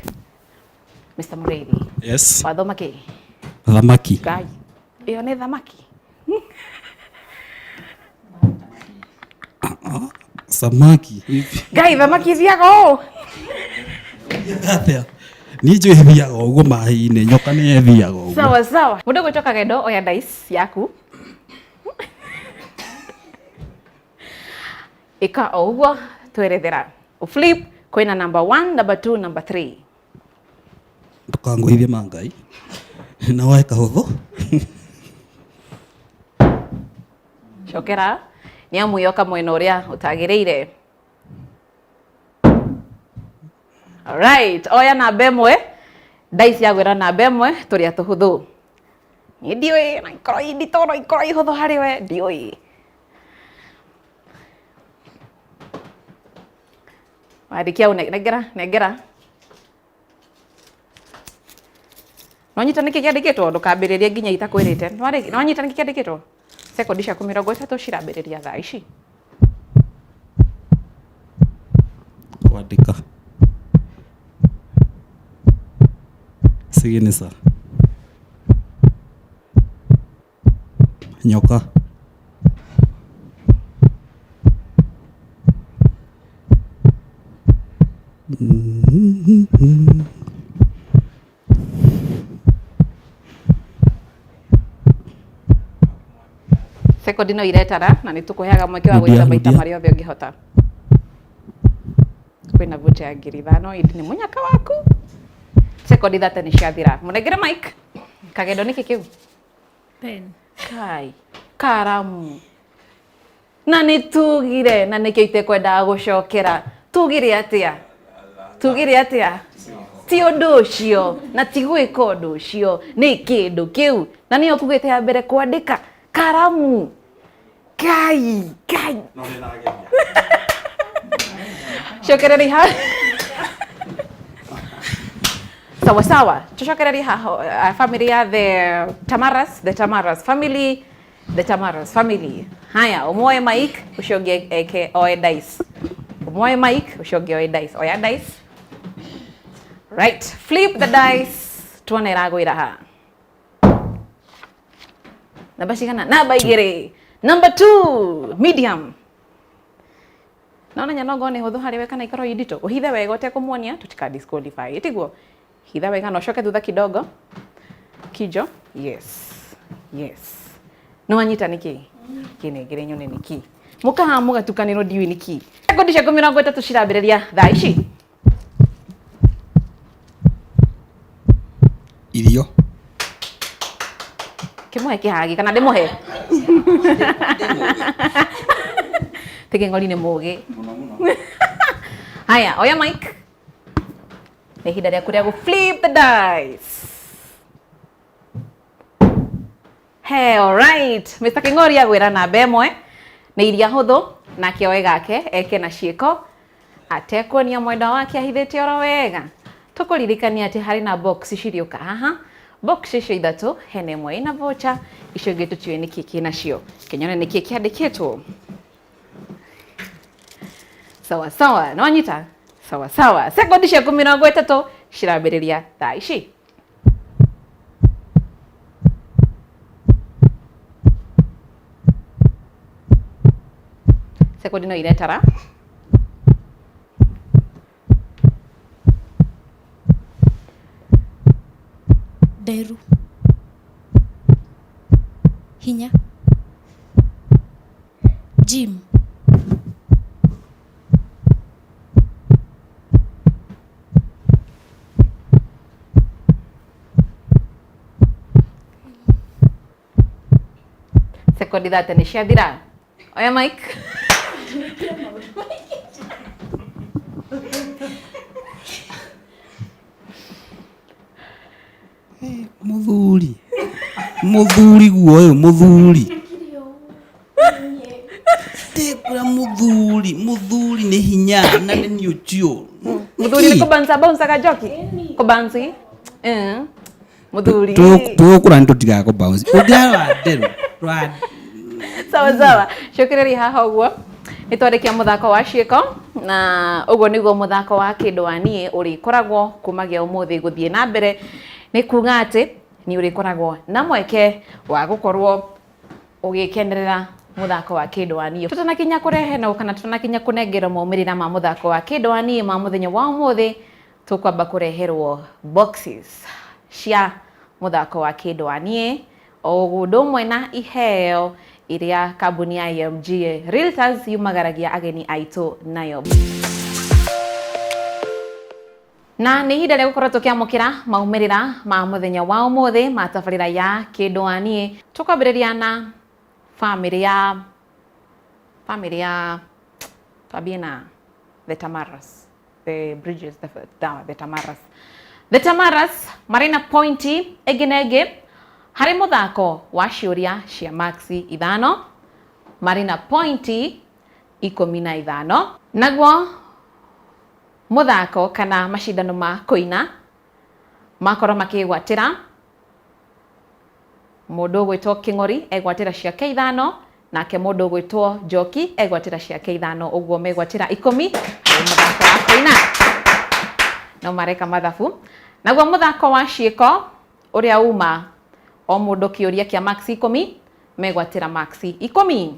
Mr. Mũrĩithi. Yes. Wathoma kĩ? Thamaki. Ngai. Ĩyo nĩ thamaki. Samaki. Hivi. Ngai, thamaki ithiaga ũũ. Atĩa? Niĩ njũĩ ĩthiaga ũguo maĩ-inĩ, nyoka nĩ ĩthiaga ũguo. Sawa sawa. Mũndũ ũgwĩtwo Kagendo, oya dice yaku. Ĩka o ũguo twerethera. Flip kwĩna number 1, number 2, number 3. Ndũkangũithie ma Ngai. Na woe kahũthũ. Cokera nĩ amu yoka mwena ũrĩa ũtagĩrĩire. Alright, oya namba ĩmwe, dice yagwĩra namba ĩmwe, tũrĩa tũhũthũ. Niĩ ndiũĩ, na ikorwo i nditũ, no ikorwo i hũthũ harĩ we, ndiũĩ. Wandĩkia au, nengera, nengera. Nĩwanyita nĩkĩ kĩandĩkĩtwo? Ndũkambĩrĩrie nginya itakwĩrĩte. Nĩwanyita nĩkĩ kĩandĩkĩtwo? Sekondi ciaku 30 cirambĩrĩria thaa ici. Kwandĩka. Signature. Nyoka. Sekondi no iretara na nĩ tũkũheaga mweke wa Rudia, gwĩta maita rudia. marĩa othe ũngĩhota. Kwĩna vocha ya 5,000 ĩndĩ nĩ mũnyaka waku. Sekondi 30 nĩ ciathira. Mũnengere mic. Kagendo nĩkĩ kĩu? Pen. Kai, karamu. Na nĩ tugire, na nĩkĩo itekwendaga gũcokera. Tugire atĩa? Tugire atĩa? Ti ũndũ ũcio, na ti gwĩka ũndũ ũcio, nĩ kĩndũ kĩu. Na nĩyo kugĩte ya mbere kwandĩka karamu. Kai, kai. Cokereria ha. Sawa sawa, tucokererie haha family ya the Tamaras, the Tamaras family, the Tamaras family. Haya, ũmwe mic, ũcio ũngĩ eke oe dice. Ũmwe mic, ũcio ũngĩ oe dice. Oya dice. Right, flip the dice. Tuone ĩragwĩra ha. Namba cigana? Namba 2. Number 2, medium. Naona nyanongo nĩ hũthũ harĩ we kana ikorwo indito. Ũhithe wega ũtekũmuonia tutika disqualify. Tiguo? Hitha wega na ũcoke thutha kidogo. Kijo? Yes. Yes. Nĩ wanyita nĩkĩ? Kĩnengere nyone nĩkĩ? Mũkaha mũgatukanĩrwo ndiũĩ nĩkĩ. Sekondi ciaku 30 cirambĩrĩria thaa ici. Irio. Kĩmũhe kĩhagi kana ndĩmũhe? Tigĩng'ori nĩ mũgĩ. Mũno mũno. Haya, oya mic. Nĩ ihinda rĩaku rĩa gũ flip the dice. Hey, all right. Mr. King'ori agwĩra namba 1 nĩ iria hũthũ nake oe gake eke na ciĩko atekuonia mwendwa wake ahithĩte oro wega. Tũkũririkania atĩ harĩ na box cirĩũka haha. Box icio 3 hena ĩmwe ĩna voucher, icio ingĩ tũtiũĩ nĩkĩ kĩnacio. Kĩnyone nĩkĩ kĩandĩkĩtwo. Sawa sawa, no wanyita? Sawa sawa. Sekondi ciaku 30 cirambĩrĩria thaa ici. Sekondi no iretara. Nderu. Hinya. Gym. Sekondi 30 nĩ ciathira. Oya mic. Mũthuri. Mũthuri guo ũyũ mũthuri. Ndĩkwĩra mũthuri, mũthuri nĩ hinya na nĩ niũtio. Mũthuri nĩ kũbansa bounce kajoki. Kũbansi. Mũthuri. Tũgũkũra nĩ tũtigaga kũbounce. Ũngĩara nderu. Sawa sawa. Cokereria haha ũguo. Nĩ twarĩkia mũthako wa ciĩko na ũguo nĩguo mũthako wa kĩndũ wa niĩ ũrĩkoragwo kumagia ũmũthĩ gũthiĩ na mbere. Nĩ kuga atĩ nĩ ũrĩkoragwo na mweke wa gũkorwo ũgĩkenerera mũthako wa kĩndũ wa niĩ. Tũtanakinya kũrehe na kana tũtanakinya kũnengerwo maumĩrĩra ma mũthako wa kĩndũ wa niĩ ma mũthenya wa ũmũthĩ, tũkwamba kũreherwo boxes cia mũthako wa kĩndũ wa niĩ o ũndũ ũmwe na iheo iria kambuni ya AMG Realtors yumagaragia ageni aitũ nayo. Na nĩ ihinda rĩa gũkorwo tũkĩamũkĩra maumĩrĩra ma mũthenya wa ũmũthĩ ma tabarĩra ya kĩndũ wa niĩ. Tũkwambĩrĩria na famĩlĩ ya twambie na the Tamaras, the Bridges, the Tamaras. The Tamaras marĩ na pointi ĩngĩ na ĩngĩ harĩ mũthako wa ciũria cia maxi 5, marĩ na pointi 15. Naguo mũthako kana macindano ma kũina makorwo makĩgwatĩra mũndũ ũgwĩtwo Kĩng'ori egwatĩra ciake 5, nake mũndũ ũgwĩtwo Njoki egwatĩra ciake 5, ũguo megwatĩra 10 harĩ mũthako wa kũina. No mareka mathabu. Naguo mũthako wa ciĩko ũrĩa uma o mũndũ kĩũria kĩa maxi 10 megwatĩra maxi 10.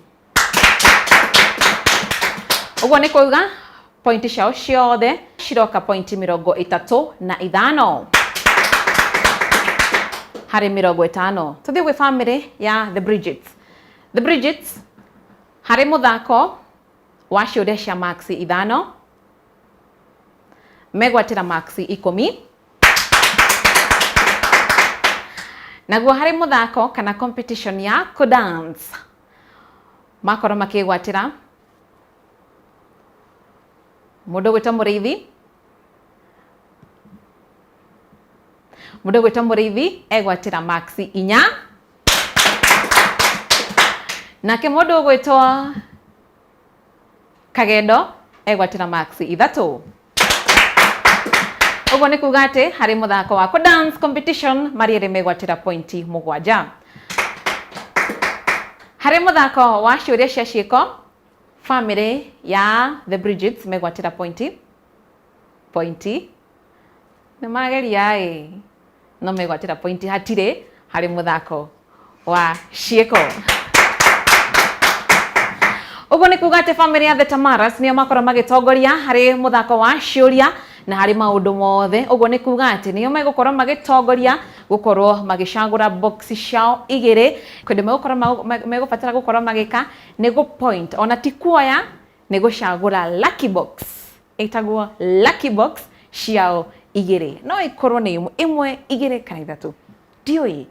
Ũguo nĩ kuuga pointi ciao ciothe ciroka pointi 35 harĩ 50. Tũthiĩ gwĩ famĩlĩ ya The Bridgets. The Bridgets harĩ mũthako wa ciũria cia maxi 5 megwatĩra maxi 10. Naguo harĩ mũthako kana competition ya kũdance makorwo makĩgwatĩra mũndũ ũgwĩtwo Mũrĩithi. Mũndũ ũgwĩtwo Mũrĩithi egwatĩra maxi 4. Nake mũndũ ũgwĩtwo Kagendo egwatĩra maxi 3. Ũguo nĩ kuga atĩ harĩ mũthako wa kũ dance competition marĩ erĩ megwatĩra pointi 7. Harĩ mũthako wa ciũria cia ciĩko family ya the Bridgets megwatĩra pointi nĩ mageria ĩ no megwatĩra pointi hatirĩ harĩ mũthako wa ciĩko. Ũguo nĩ kuga atĩ family ya the Tamaras nĩo makorwo magĩtongoria harĩ mũthako wa ciũria na harĩ maũndũ mothe. Ũguo nĩ kuga atĩ nĩo megũkorwo magĩtongoria gũkorwo magĩcagũra box ciao igĩrĩ. Kĩndũ megũkorwo megũbatara gũkorwo magĩka nĩ gũ point, ona ti kuoya, nĩ gũcagũra lucky box ĩtagwo lucky box ciao igĩrĩ. No ikorwo nĩ ĩmwe, igĩrĩ kana ithatũ, ndiũĩ.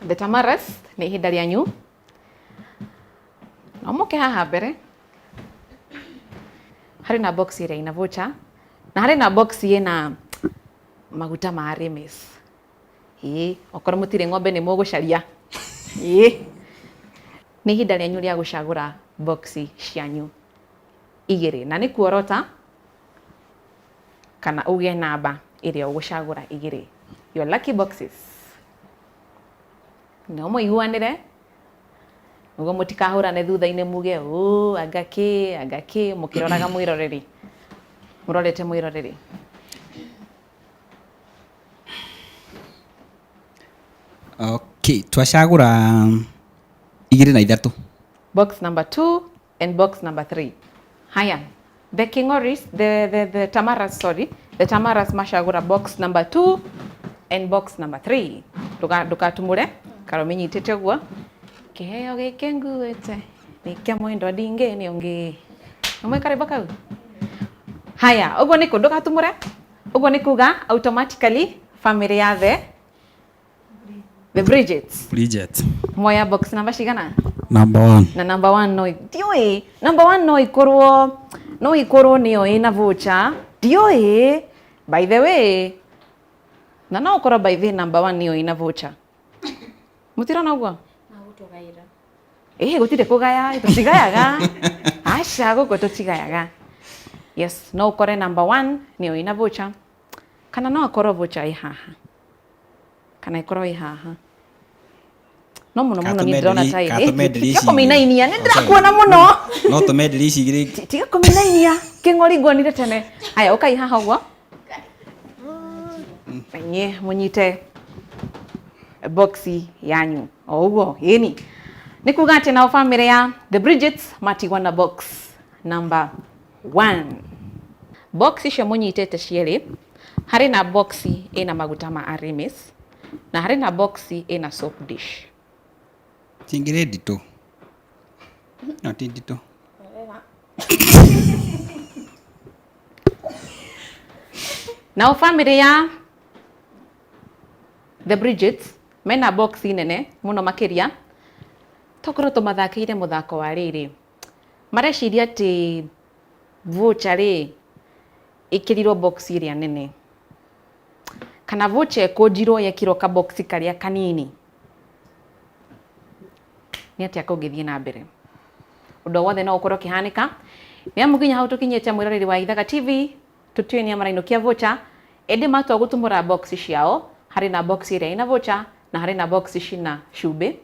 The Tamaras, nĩ ihinda rĩanyu, no mũke haha mbere. Harĩ na box ĩrĩa ina voucher na harĩ na box ĩna maguta ma Remes. Ĩĩ, okorwo mũtirĩ ng'ombe nĩ mũgũcaria. Ĩĩ, nĩ ihinda rĩanyu rĩa gũcagũra box cianyu igĩrĩ, na nĩ kuorota kana uge namba ĩrĩa ũgũcagũra igĩrĩ, your lucky boxes. No mũiguanĩre nĩguo mũtikahũrane thutha-inĩ muge ũ anga kĩ anga kĩ, mũkĩroraga mwĩroreri, mũrorete mwĩroreri. Okay, twacagũra 2 na 3. Box number 2 and box number 3. Haya, the Kingoris, the Tamaras, sorry, the Tamaras macagũra box number 2 and box number 3. Ndũkatumũre karomenyitĩte ũguo. Kĩheo gĩkĩ nguĩte nĩ kĩa mwendwa ndingĩ nĩ ũngĩ. Nĩmwe karĩmbo kau? Haya, ũguo nĩ kũ ndũgatumũre. Ũguo nĩ kuga automatically family ya the Bridgets. Bridget. Moya box number cigana? Number 1. Na number 1 no ndiũĩ. Number 1 no ikorwo no ikorwo nĩyo ĩna voucher. Ndiũĩ. By the way, na no ũkorwo by the number 1 nĩyo ĩna voucher. Mũtirona ũguo? Na gũtũgaĩra. Ĩĩ, gũtirĩ kũgaya, tũtigayaga. Aca, gũkũ tũtigayaga. Yes, no ũkore number 1 nĩyo ĩna voucher. Kana no akorwo voucher ĩ haha. Kana ĩkorwo ĩ haha. No mũno mũno niĩ ndĩrona ta ĩ. Tiga kũmĩinainia, nĩ ndĩrakuona mũno. No tũmenderie ici igĩrĩ. Tiga kũmĩinainia, kĩng'ori nguonire tene. Aya, ũkai haha ũguo. Inyuĩ mũnyite boxi yanyu o ũguo. Ĩni nĩ kuga atĩ nao family ya the Bridgets matigwo na box number 1. Box icio mũnyitĩte cierĩ, harĩ na box ĩna maguta ma Arimis na harĩ na box ĩna soap dish. Cingĩrĩ nditũ. No ti nditũ. Nao family ya the Bridgets mena box nene mũno makĩria, tokorwo tũmathakĩire mũthako wa rĩrĩ, mareciria atĩ voucher rĩ ĩkĩrirwo box ĩrĩa nene, kana voucher ĩkũnjirwo yekĩrwo ka box karĩa kanini. Nĩ atĩa kũngĩthiĩ na mbere? Ũndũ wothe no ũkorwo ũkĩhanĩka. Nĩ amu nginya hau tũkinyĩte, mwĩroreri wa Ithaga TV, tũtiũĩ nĩa marainũkia voucher, ĩndĩ matua gũtumũra box ciao, harĩ na box ĩrĩa ĩna voucher na harĩ na box cina cumbĩ,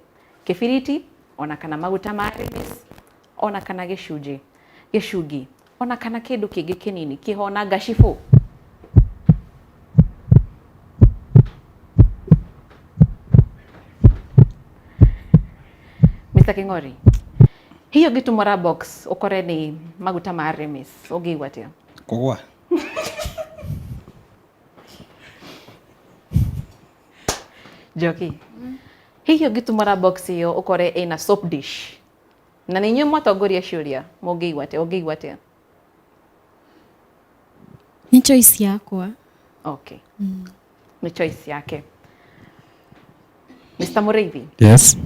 kĩbiriti, ona kana maguta ma Arimis, ona kana gĩcunjĩ, gĩcungi, ona kana kĩndũ kĩngĩ kĩnini kĩho na ngacibũ. Mr. King'ori, hihi ũngĩtumũra box ũkore nĩ maguta ma Arimis, ũngĩigua atĩa? Kũgwa. Njoki, hihi ũngĩtumũra box ĩyo ũkore ĩna soap dish, na nĩ inyuĩ mwatongoria ciũria, mũngĩigua atĩa? Ũngĩigua atĩa? Nĩ choice yakwa. Okay. Nĩ choice yake. Mr. Mũrĩithi. Yes.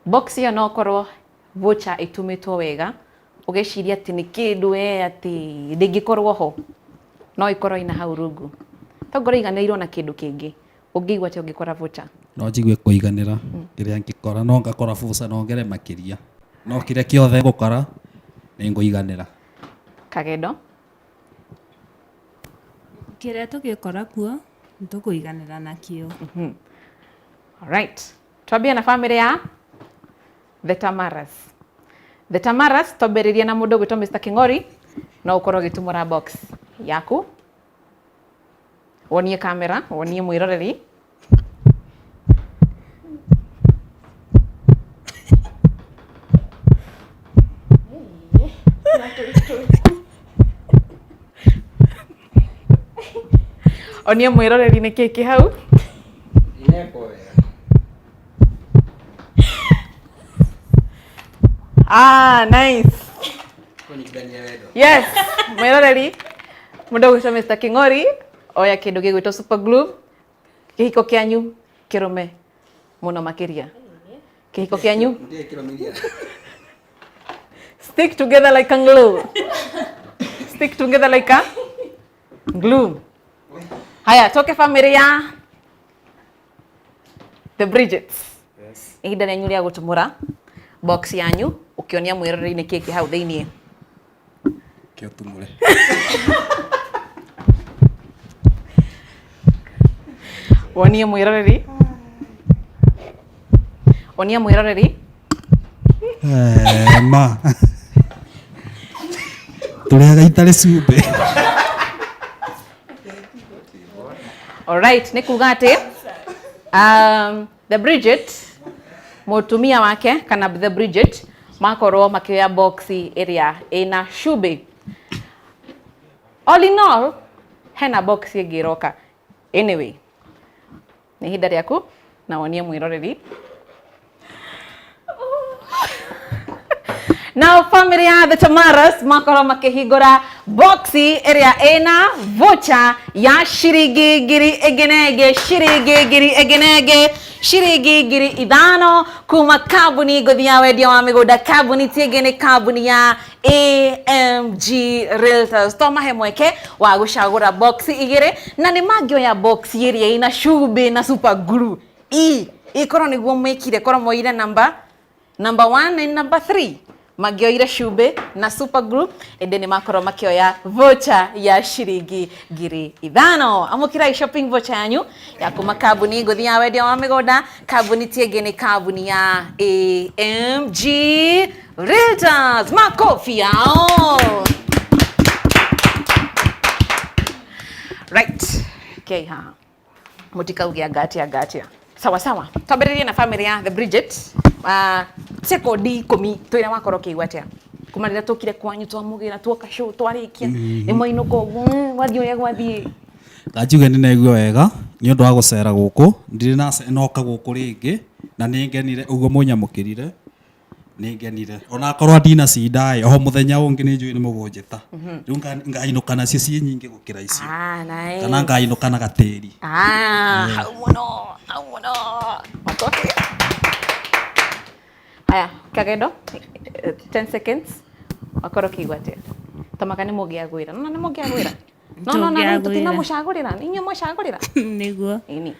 Box ĩyo no korwo voucher ĩtumĩtwo wega, ũgeciria atĩ nĩ kĩndũ we atĩ ndĩngĩkorwo ho, no ĩkorwo ĩna hau rungu. Tongorwo ĩiganĩirwo na kĩndũ kĩngĩ, ũngĩigua atĩa ũngĩkora voucher? No njigue kũiganĩra kĩrĩa ngĩkora, no ngakora voucher no ngere makĩria, no kĩrĩa kĩothe ngũkora nĩ ngũiganĩra. Kagendo? Kĩrĩa tũgĩkora kuo nĩtũkũiganĩra nakĩo. Alright, twambie na family ya the Tamaras. The Tamaras twambĩrĩrie na mũndũ ũgwĩtwo Mr. King'ori, no ũkorwo ũgĩtumũra box yaku, wonie kamera, wonie mwĩroreri. Onie mwĩroreri nĩ kĩĩ kĩ hau. Ah, nice. Yes, mwĩroreri, mũndũ ũgwĩtwo Mr. King'ori oya kĩndũ gĩgwĩtwo super glue, kĩhiko kĩanyu kĩrũme mũno makĩria, kĩhiko kĩanyu stick together like a glue, stick together like a glue. Haya, toke family ya the Bridgets. Yes. Ihinda rĩanyu rĩa gũtumũra box yanyu, ũkĩonia mwĩroreri nĩ kĩĩ kĩ hau thĩiniĩ. Kĩo tumũre. Wonie mwĩroreri, onia mwĩroreri. Eh, ma tũrĩaga itarĩ cumbĩ. Alright, nĩ kuga atĩ the Bridget, mũtumia wake kana the Bridget makorwo makĩoya box ĩrĩa ĩna cumbĩ. All in all, hena box ĩngĩ ĩroka. Anyway, nĩ ihinda rĩaku na wonie mwĩroreri. Now family ya the Tamaras makorwo makĩhingũra boxi ĩrĩa ĩna voucher ya ciringi 1000 na ĩngĩ, ciringi 1000 na ĩngĩ, ciringi 5000 kuma kambuni ngũthi ya wendia wa mĩgũnda. Kambuni ti ĩngĩ, nĩ kambuni ya AMG Realtors. Twamahe mweke wa gũcagũra boxi igĩrĩ, na nĩ mangĩoya boxi ĩrĩa ĩna cumbĩ na super glue, i ikorwo nĩguo mwĩkire, korwo moire number 1 and number 3, mangĩoire cumbĩ na super glue, ĩndĩ nĩ makorwo makĩoya voucher ya ciringi 5000. Amũkĩrai shopping voucher yanyu ya kuma kambuni ngũthi ya wendia wa mĩgũnda. Kambuni ti ĩngĩ, nĩ kambuni ya AMG Realtors. Makofi yao. Right, okay, haha mutikauge anga atia, anga atia. Sawa sawa, twambĩrĩrie na family ya the Bridget. Sekondi 10, twĩre wakorwo ũkĩigua atĩa kuma rĩrĩa tũkire kwanyu, twamũgĩra, tuoka show, twarĩkia, nĩ mwainũka ũguo, gwathiĩ ũrĩa gwathiĩ. Ndanjuge nĩ naigua wega nĩ ũndũ wa gũcera gũkũ, ndirĩ na noka gũkũ rĩngĩ, na nĩ ngenire ũguo mũnyamũkĩrire, nĩ ngenire ona akorwo ndinacinda ĩ oho mũthenya ũngĩ nĩ njũĩ nĩ mũgũnjĩta. Rĩu ngainũka nacio ciĩ nyingĩ gũkĩra icio. Ah, nice. Kana ngainũka na gatĩri. Ah, hau mũno, hau mũno, makofi. Haya, kagendo, 10 seconds, wakorwo ũkĩigua atĩa? Tamaka nĩ mũngĩagwĩra, no nĩ mũngĩagwĩra, no no no Tũngĩagwĩra. Tũtinamũcagũrĩra, nĩ inyuĩ mwacagũrĩra. Nĩguo. Ĩni.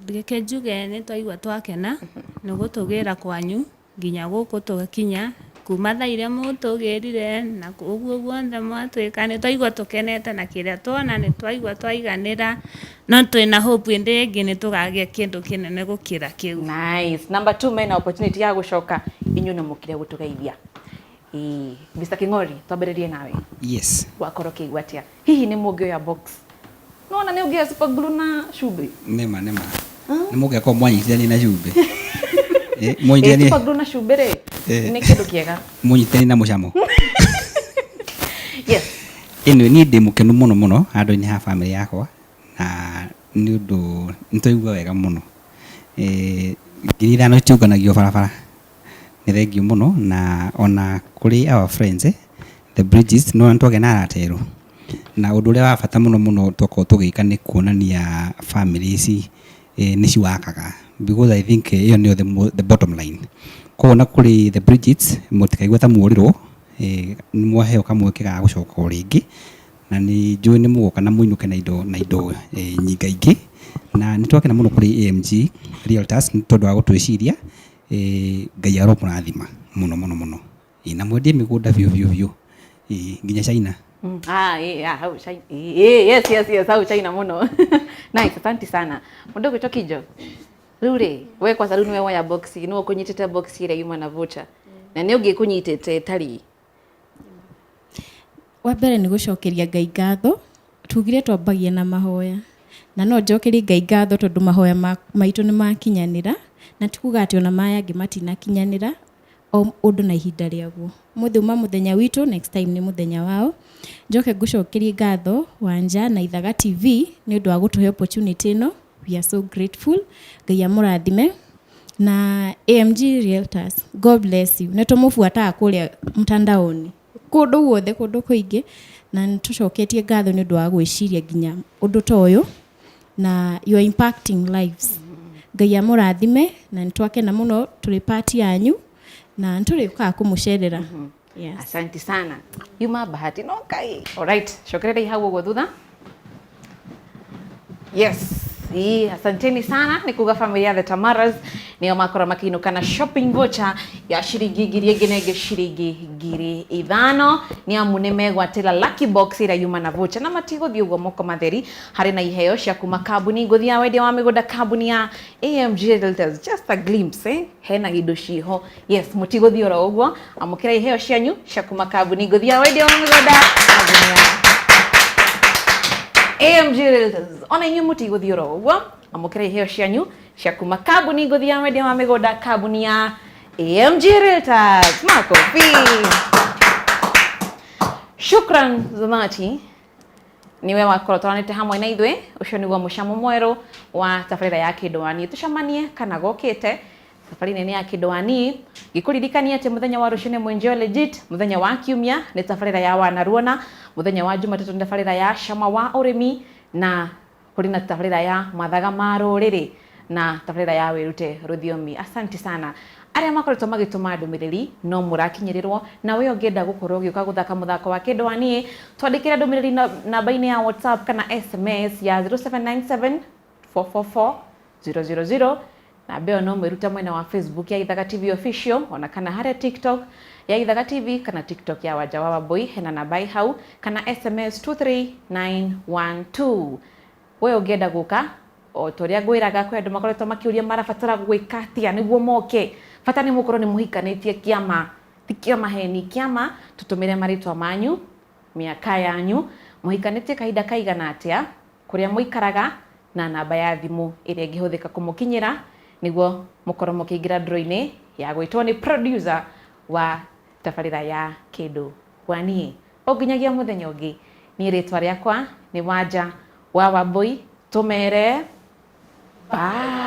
Reke njuge nĩ twaigua twakena nĩ gũtũgĩra kwanyu nginya gũkũ tũgakinya, kuma thaa iria mũtũgĩrire na ũguo guothe mwatwĩka, nĩ twaigua tũkenete na kĩrĩa tuona nĩ twaigua twaiganĩra, no twĩna hope ĩndĩ ĩngĩ nĩ tũgagĩa kĩndũ kĩnene gũkĩra kĩu. Nice. Number two, mena opportunity ya gũcoka, inyuĩ nĩ mũkire gũtũgeithia. Ĩĩ, Mr. King'ori, twambĩrĩrie nawe. Yes. Wakorwo ũkĩigua atĩa? Hihi nĩ mũngĩoya box? Nona nĩ ũngĩoya super glue na cumbĩ? Nĩma nĩma nĩ mũngĩakorwo mwanyitithania na cumbĩ. Ĩ, Mwanyitithanie super glue na cumbĩ rĩ, nĩ kĩndũ kĩega. Mũnyitithanie na mũcamo. Yes. Anyway, niĩ ndĩ mũkenu mũno mũno handũ-inĩ ha family yakwa, na nĩ ũndũ nĩ twaigua wega mũno. 5000 citiũnganagio barabara. Nĩ thengiũ mũno, na ona kũrĩ our friends, the Bridges, no nĩ twagĩa na arata erũ, na ũndũ ũrĩa wa bata mũno mũno twakorwo tũgĩka nĩ kuonania family ici nĩ ciwakaga, because I think ĩyo nĩyo the bottom line. Koguo na kũrĩ the Bridges, mũtikaigue ta muorirwo, nĩ mwaheo kamweke ga gũcoka o rĩngĩ, na nĩ njũĩ nĩ mũgoka na mũinũke na indo nyingaingĩ. Na nĩ twakena mũno kũrĩ AMG Realtors nĩ tondũ wa gũtwĩciria. Ngai aromũrathima mũno mũno mũno. Na mwendie mĩgũnda biũ biũ biũ, nginya China. Ah, ah, hau China. Yes, yes, yes, hau China muno. Nice, asante sana. Mundu gwitwo Kijo. Riu ri, we kwanza riu niwe woya box, niwe ukunyitite box ĩrĩa yuma na voucher. Na nĩ ũngĩ kũnyitĩte ĩtarĩ. Wa mbere nĩ gũcokeria Ngai ngatho, tugire twambagia na mahoya, na no njokerie Ngai ngatho tondũ mahoya maitũ nĩ makinyanĩra, na ti kuga atĩ ona maya angĩ matinakinyanĩra, o ũndũ na ihinda rĩaguo. Ũmũthĩ uma mũthenya witũ, next time nĩ mũthenya wao. Njoke ngũcokerie ngatho Wanja na Ithaga TV nĩ ũndũ wa gũtũhe opportunity ĩno, we are so grateful. Ngai amũrathime. Na AMG Realtors, God bless you. Nĩ tũmũbuataga kũrĩa mtandaoni kũndũ guothe, kũndũ kũingĩ, na nĩ tũcoketie ngatho nĩ ũndũ wa gwĩciria nginya ũndũ ta ũyũ, na you are impacting lives. Ngai amũrathime, na nĩ twakena mũno tũrĩ part yanyu, na nĩ tũrĩũkaga kũmũcerera. Yes. Asante sana. Yuma bahati no kai. Alright, cokererai hau ũguo thutha. Yes. Ii, asanteni sana nĩ kuga familia ya the Tamaras nĩo makorwo makĩinũka na shopping voucher ya ciringi 1000 na ĩngĩ ciringi 5000, nĩ amu nĩ megwatĩra lucky box ĩrĩa yuma na voucher, na matigũthiĩ ũguo moko matheri. Harĩ na iheo cia kuma kambuni ngũthi ya wendia wa mĩgũnda, kambuni ya AMG Realtors. Just a glimpse, eh? Hena indo ciho. Yes, mũtigũthiĩ oro ũguo, amũkĩra iheo cianyu cia kuma kambuni ngũthi ya wendia wa mĩgũnda, kambuni ya AMG Realtors. Ona inyuĩ mũtigũthiĩ oro ũguo, amũkĩra iheo cianyu cia kuma kambuni ngũthi ya wendia wa mĩgũnda, kambuni ya AMG Realtors. Makofi. Shukran za dhati niwe wakorwo twaranĩte hamwe na ithuĩ. Ũcio nĩguo mũcamo mwerũ wa tabarĩra ya Kĩndũ wa Niĩ. Tũcemanie kana gokĩte thabarĩ nene ya Kĩndũ wa Niĩ, ngĩkũririkania atĩ mũthenya wa rũciũ nĩ Mwenjeo Legit, mũthenya wa kiumia nĩ tabarĩra ya Wanaruona, mũthenya wa Jumatatũ nĩ tabarĩra ya Cama wa Ũrĩmi, na kũrĩ na tabarĩra ya Mathaga ma Rũrĩrĩ na tabarĩra ya Wĩrute Rũthiomi. Asante sana arĩa makoretwo magĩtũma ndũmĩrĩri, no mũrakinyĩrĩrwo. Na we ũngĩenda gũkorwo ũgĩũka gũthaka mũthako wa Kĩndũ wa Niĩ, twandĩkĩre ndũmĩrĩri namba-inĩ ya WhatsApp kana SMS ya 0797 444 000. Namba ĩyo no mwĩrute mwena wa Facebook ya Ithaga TV Official, ona kana harĩa TikTok ya Ithaga TV kana TikTok ya Wanja wa Wambui, hena namba ĩ hau, kana SMS 23912. We ũngĩenda gũka, o ta ũrĩa ngwĩraga, kwĩ andũ makoretwo makĩũria marabatara gwĩka atĩa nĩguo moke. Bata nĩ mũkorwo nĩ mũhikanĩtie kĩama, ti kĩa maheni, kĩama. Tũtũmĩre marĩtwa manyu, mĩaka yanyu, mũhikanĩtie kahinda kaigana atĩa, kũrĩa mũikaraga, na namba ya thimũ ĩrĩa ĩngĩhũthĩka kũmũkinyĩra, nĩguo mũkorwo mũkĩingĩra draw-inĩ ya gwĩtwo nĩ producer wa tabarĩra ya Kĩndũ wa Niĩ. O nginyagia mũthenya ũngĩ, niĩ rĩtwa rĩakwa nĩ Wanja wa Wambui. Tũmere bye.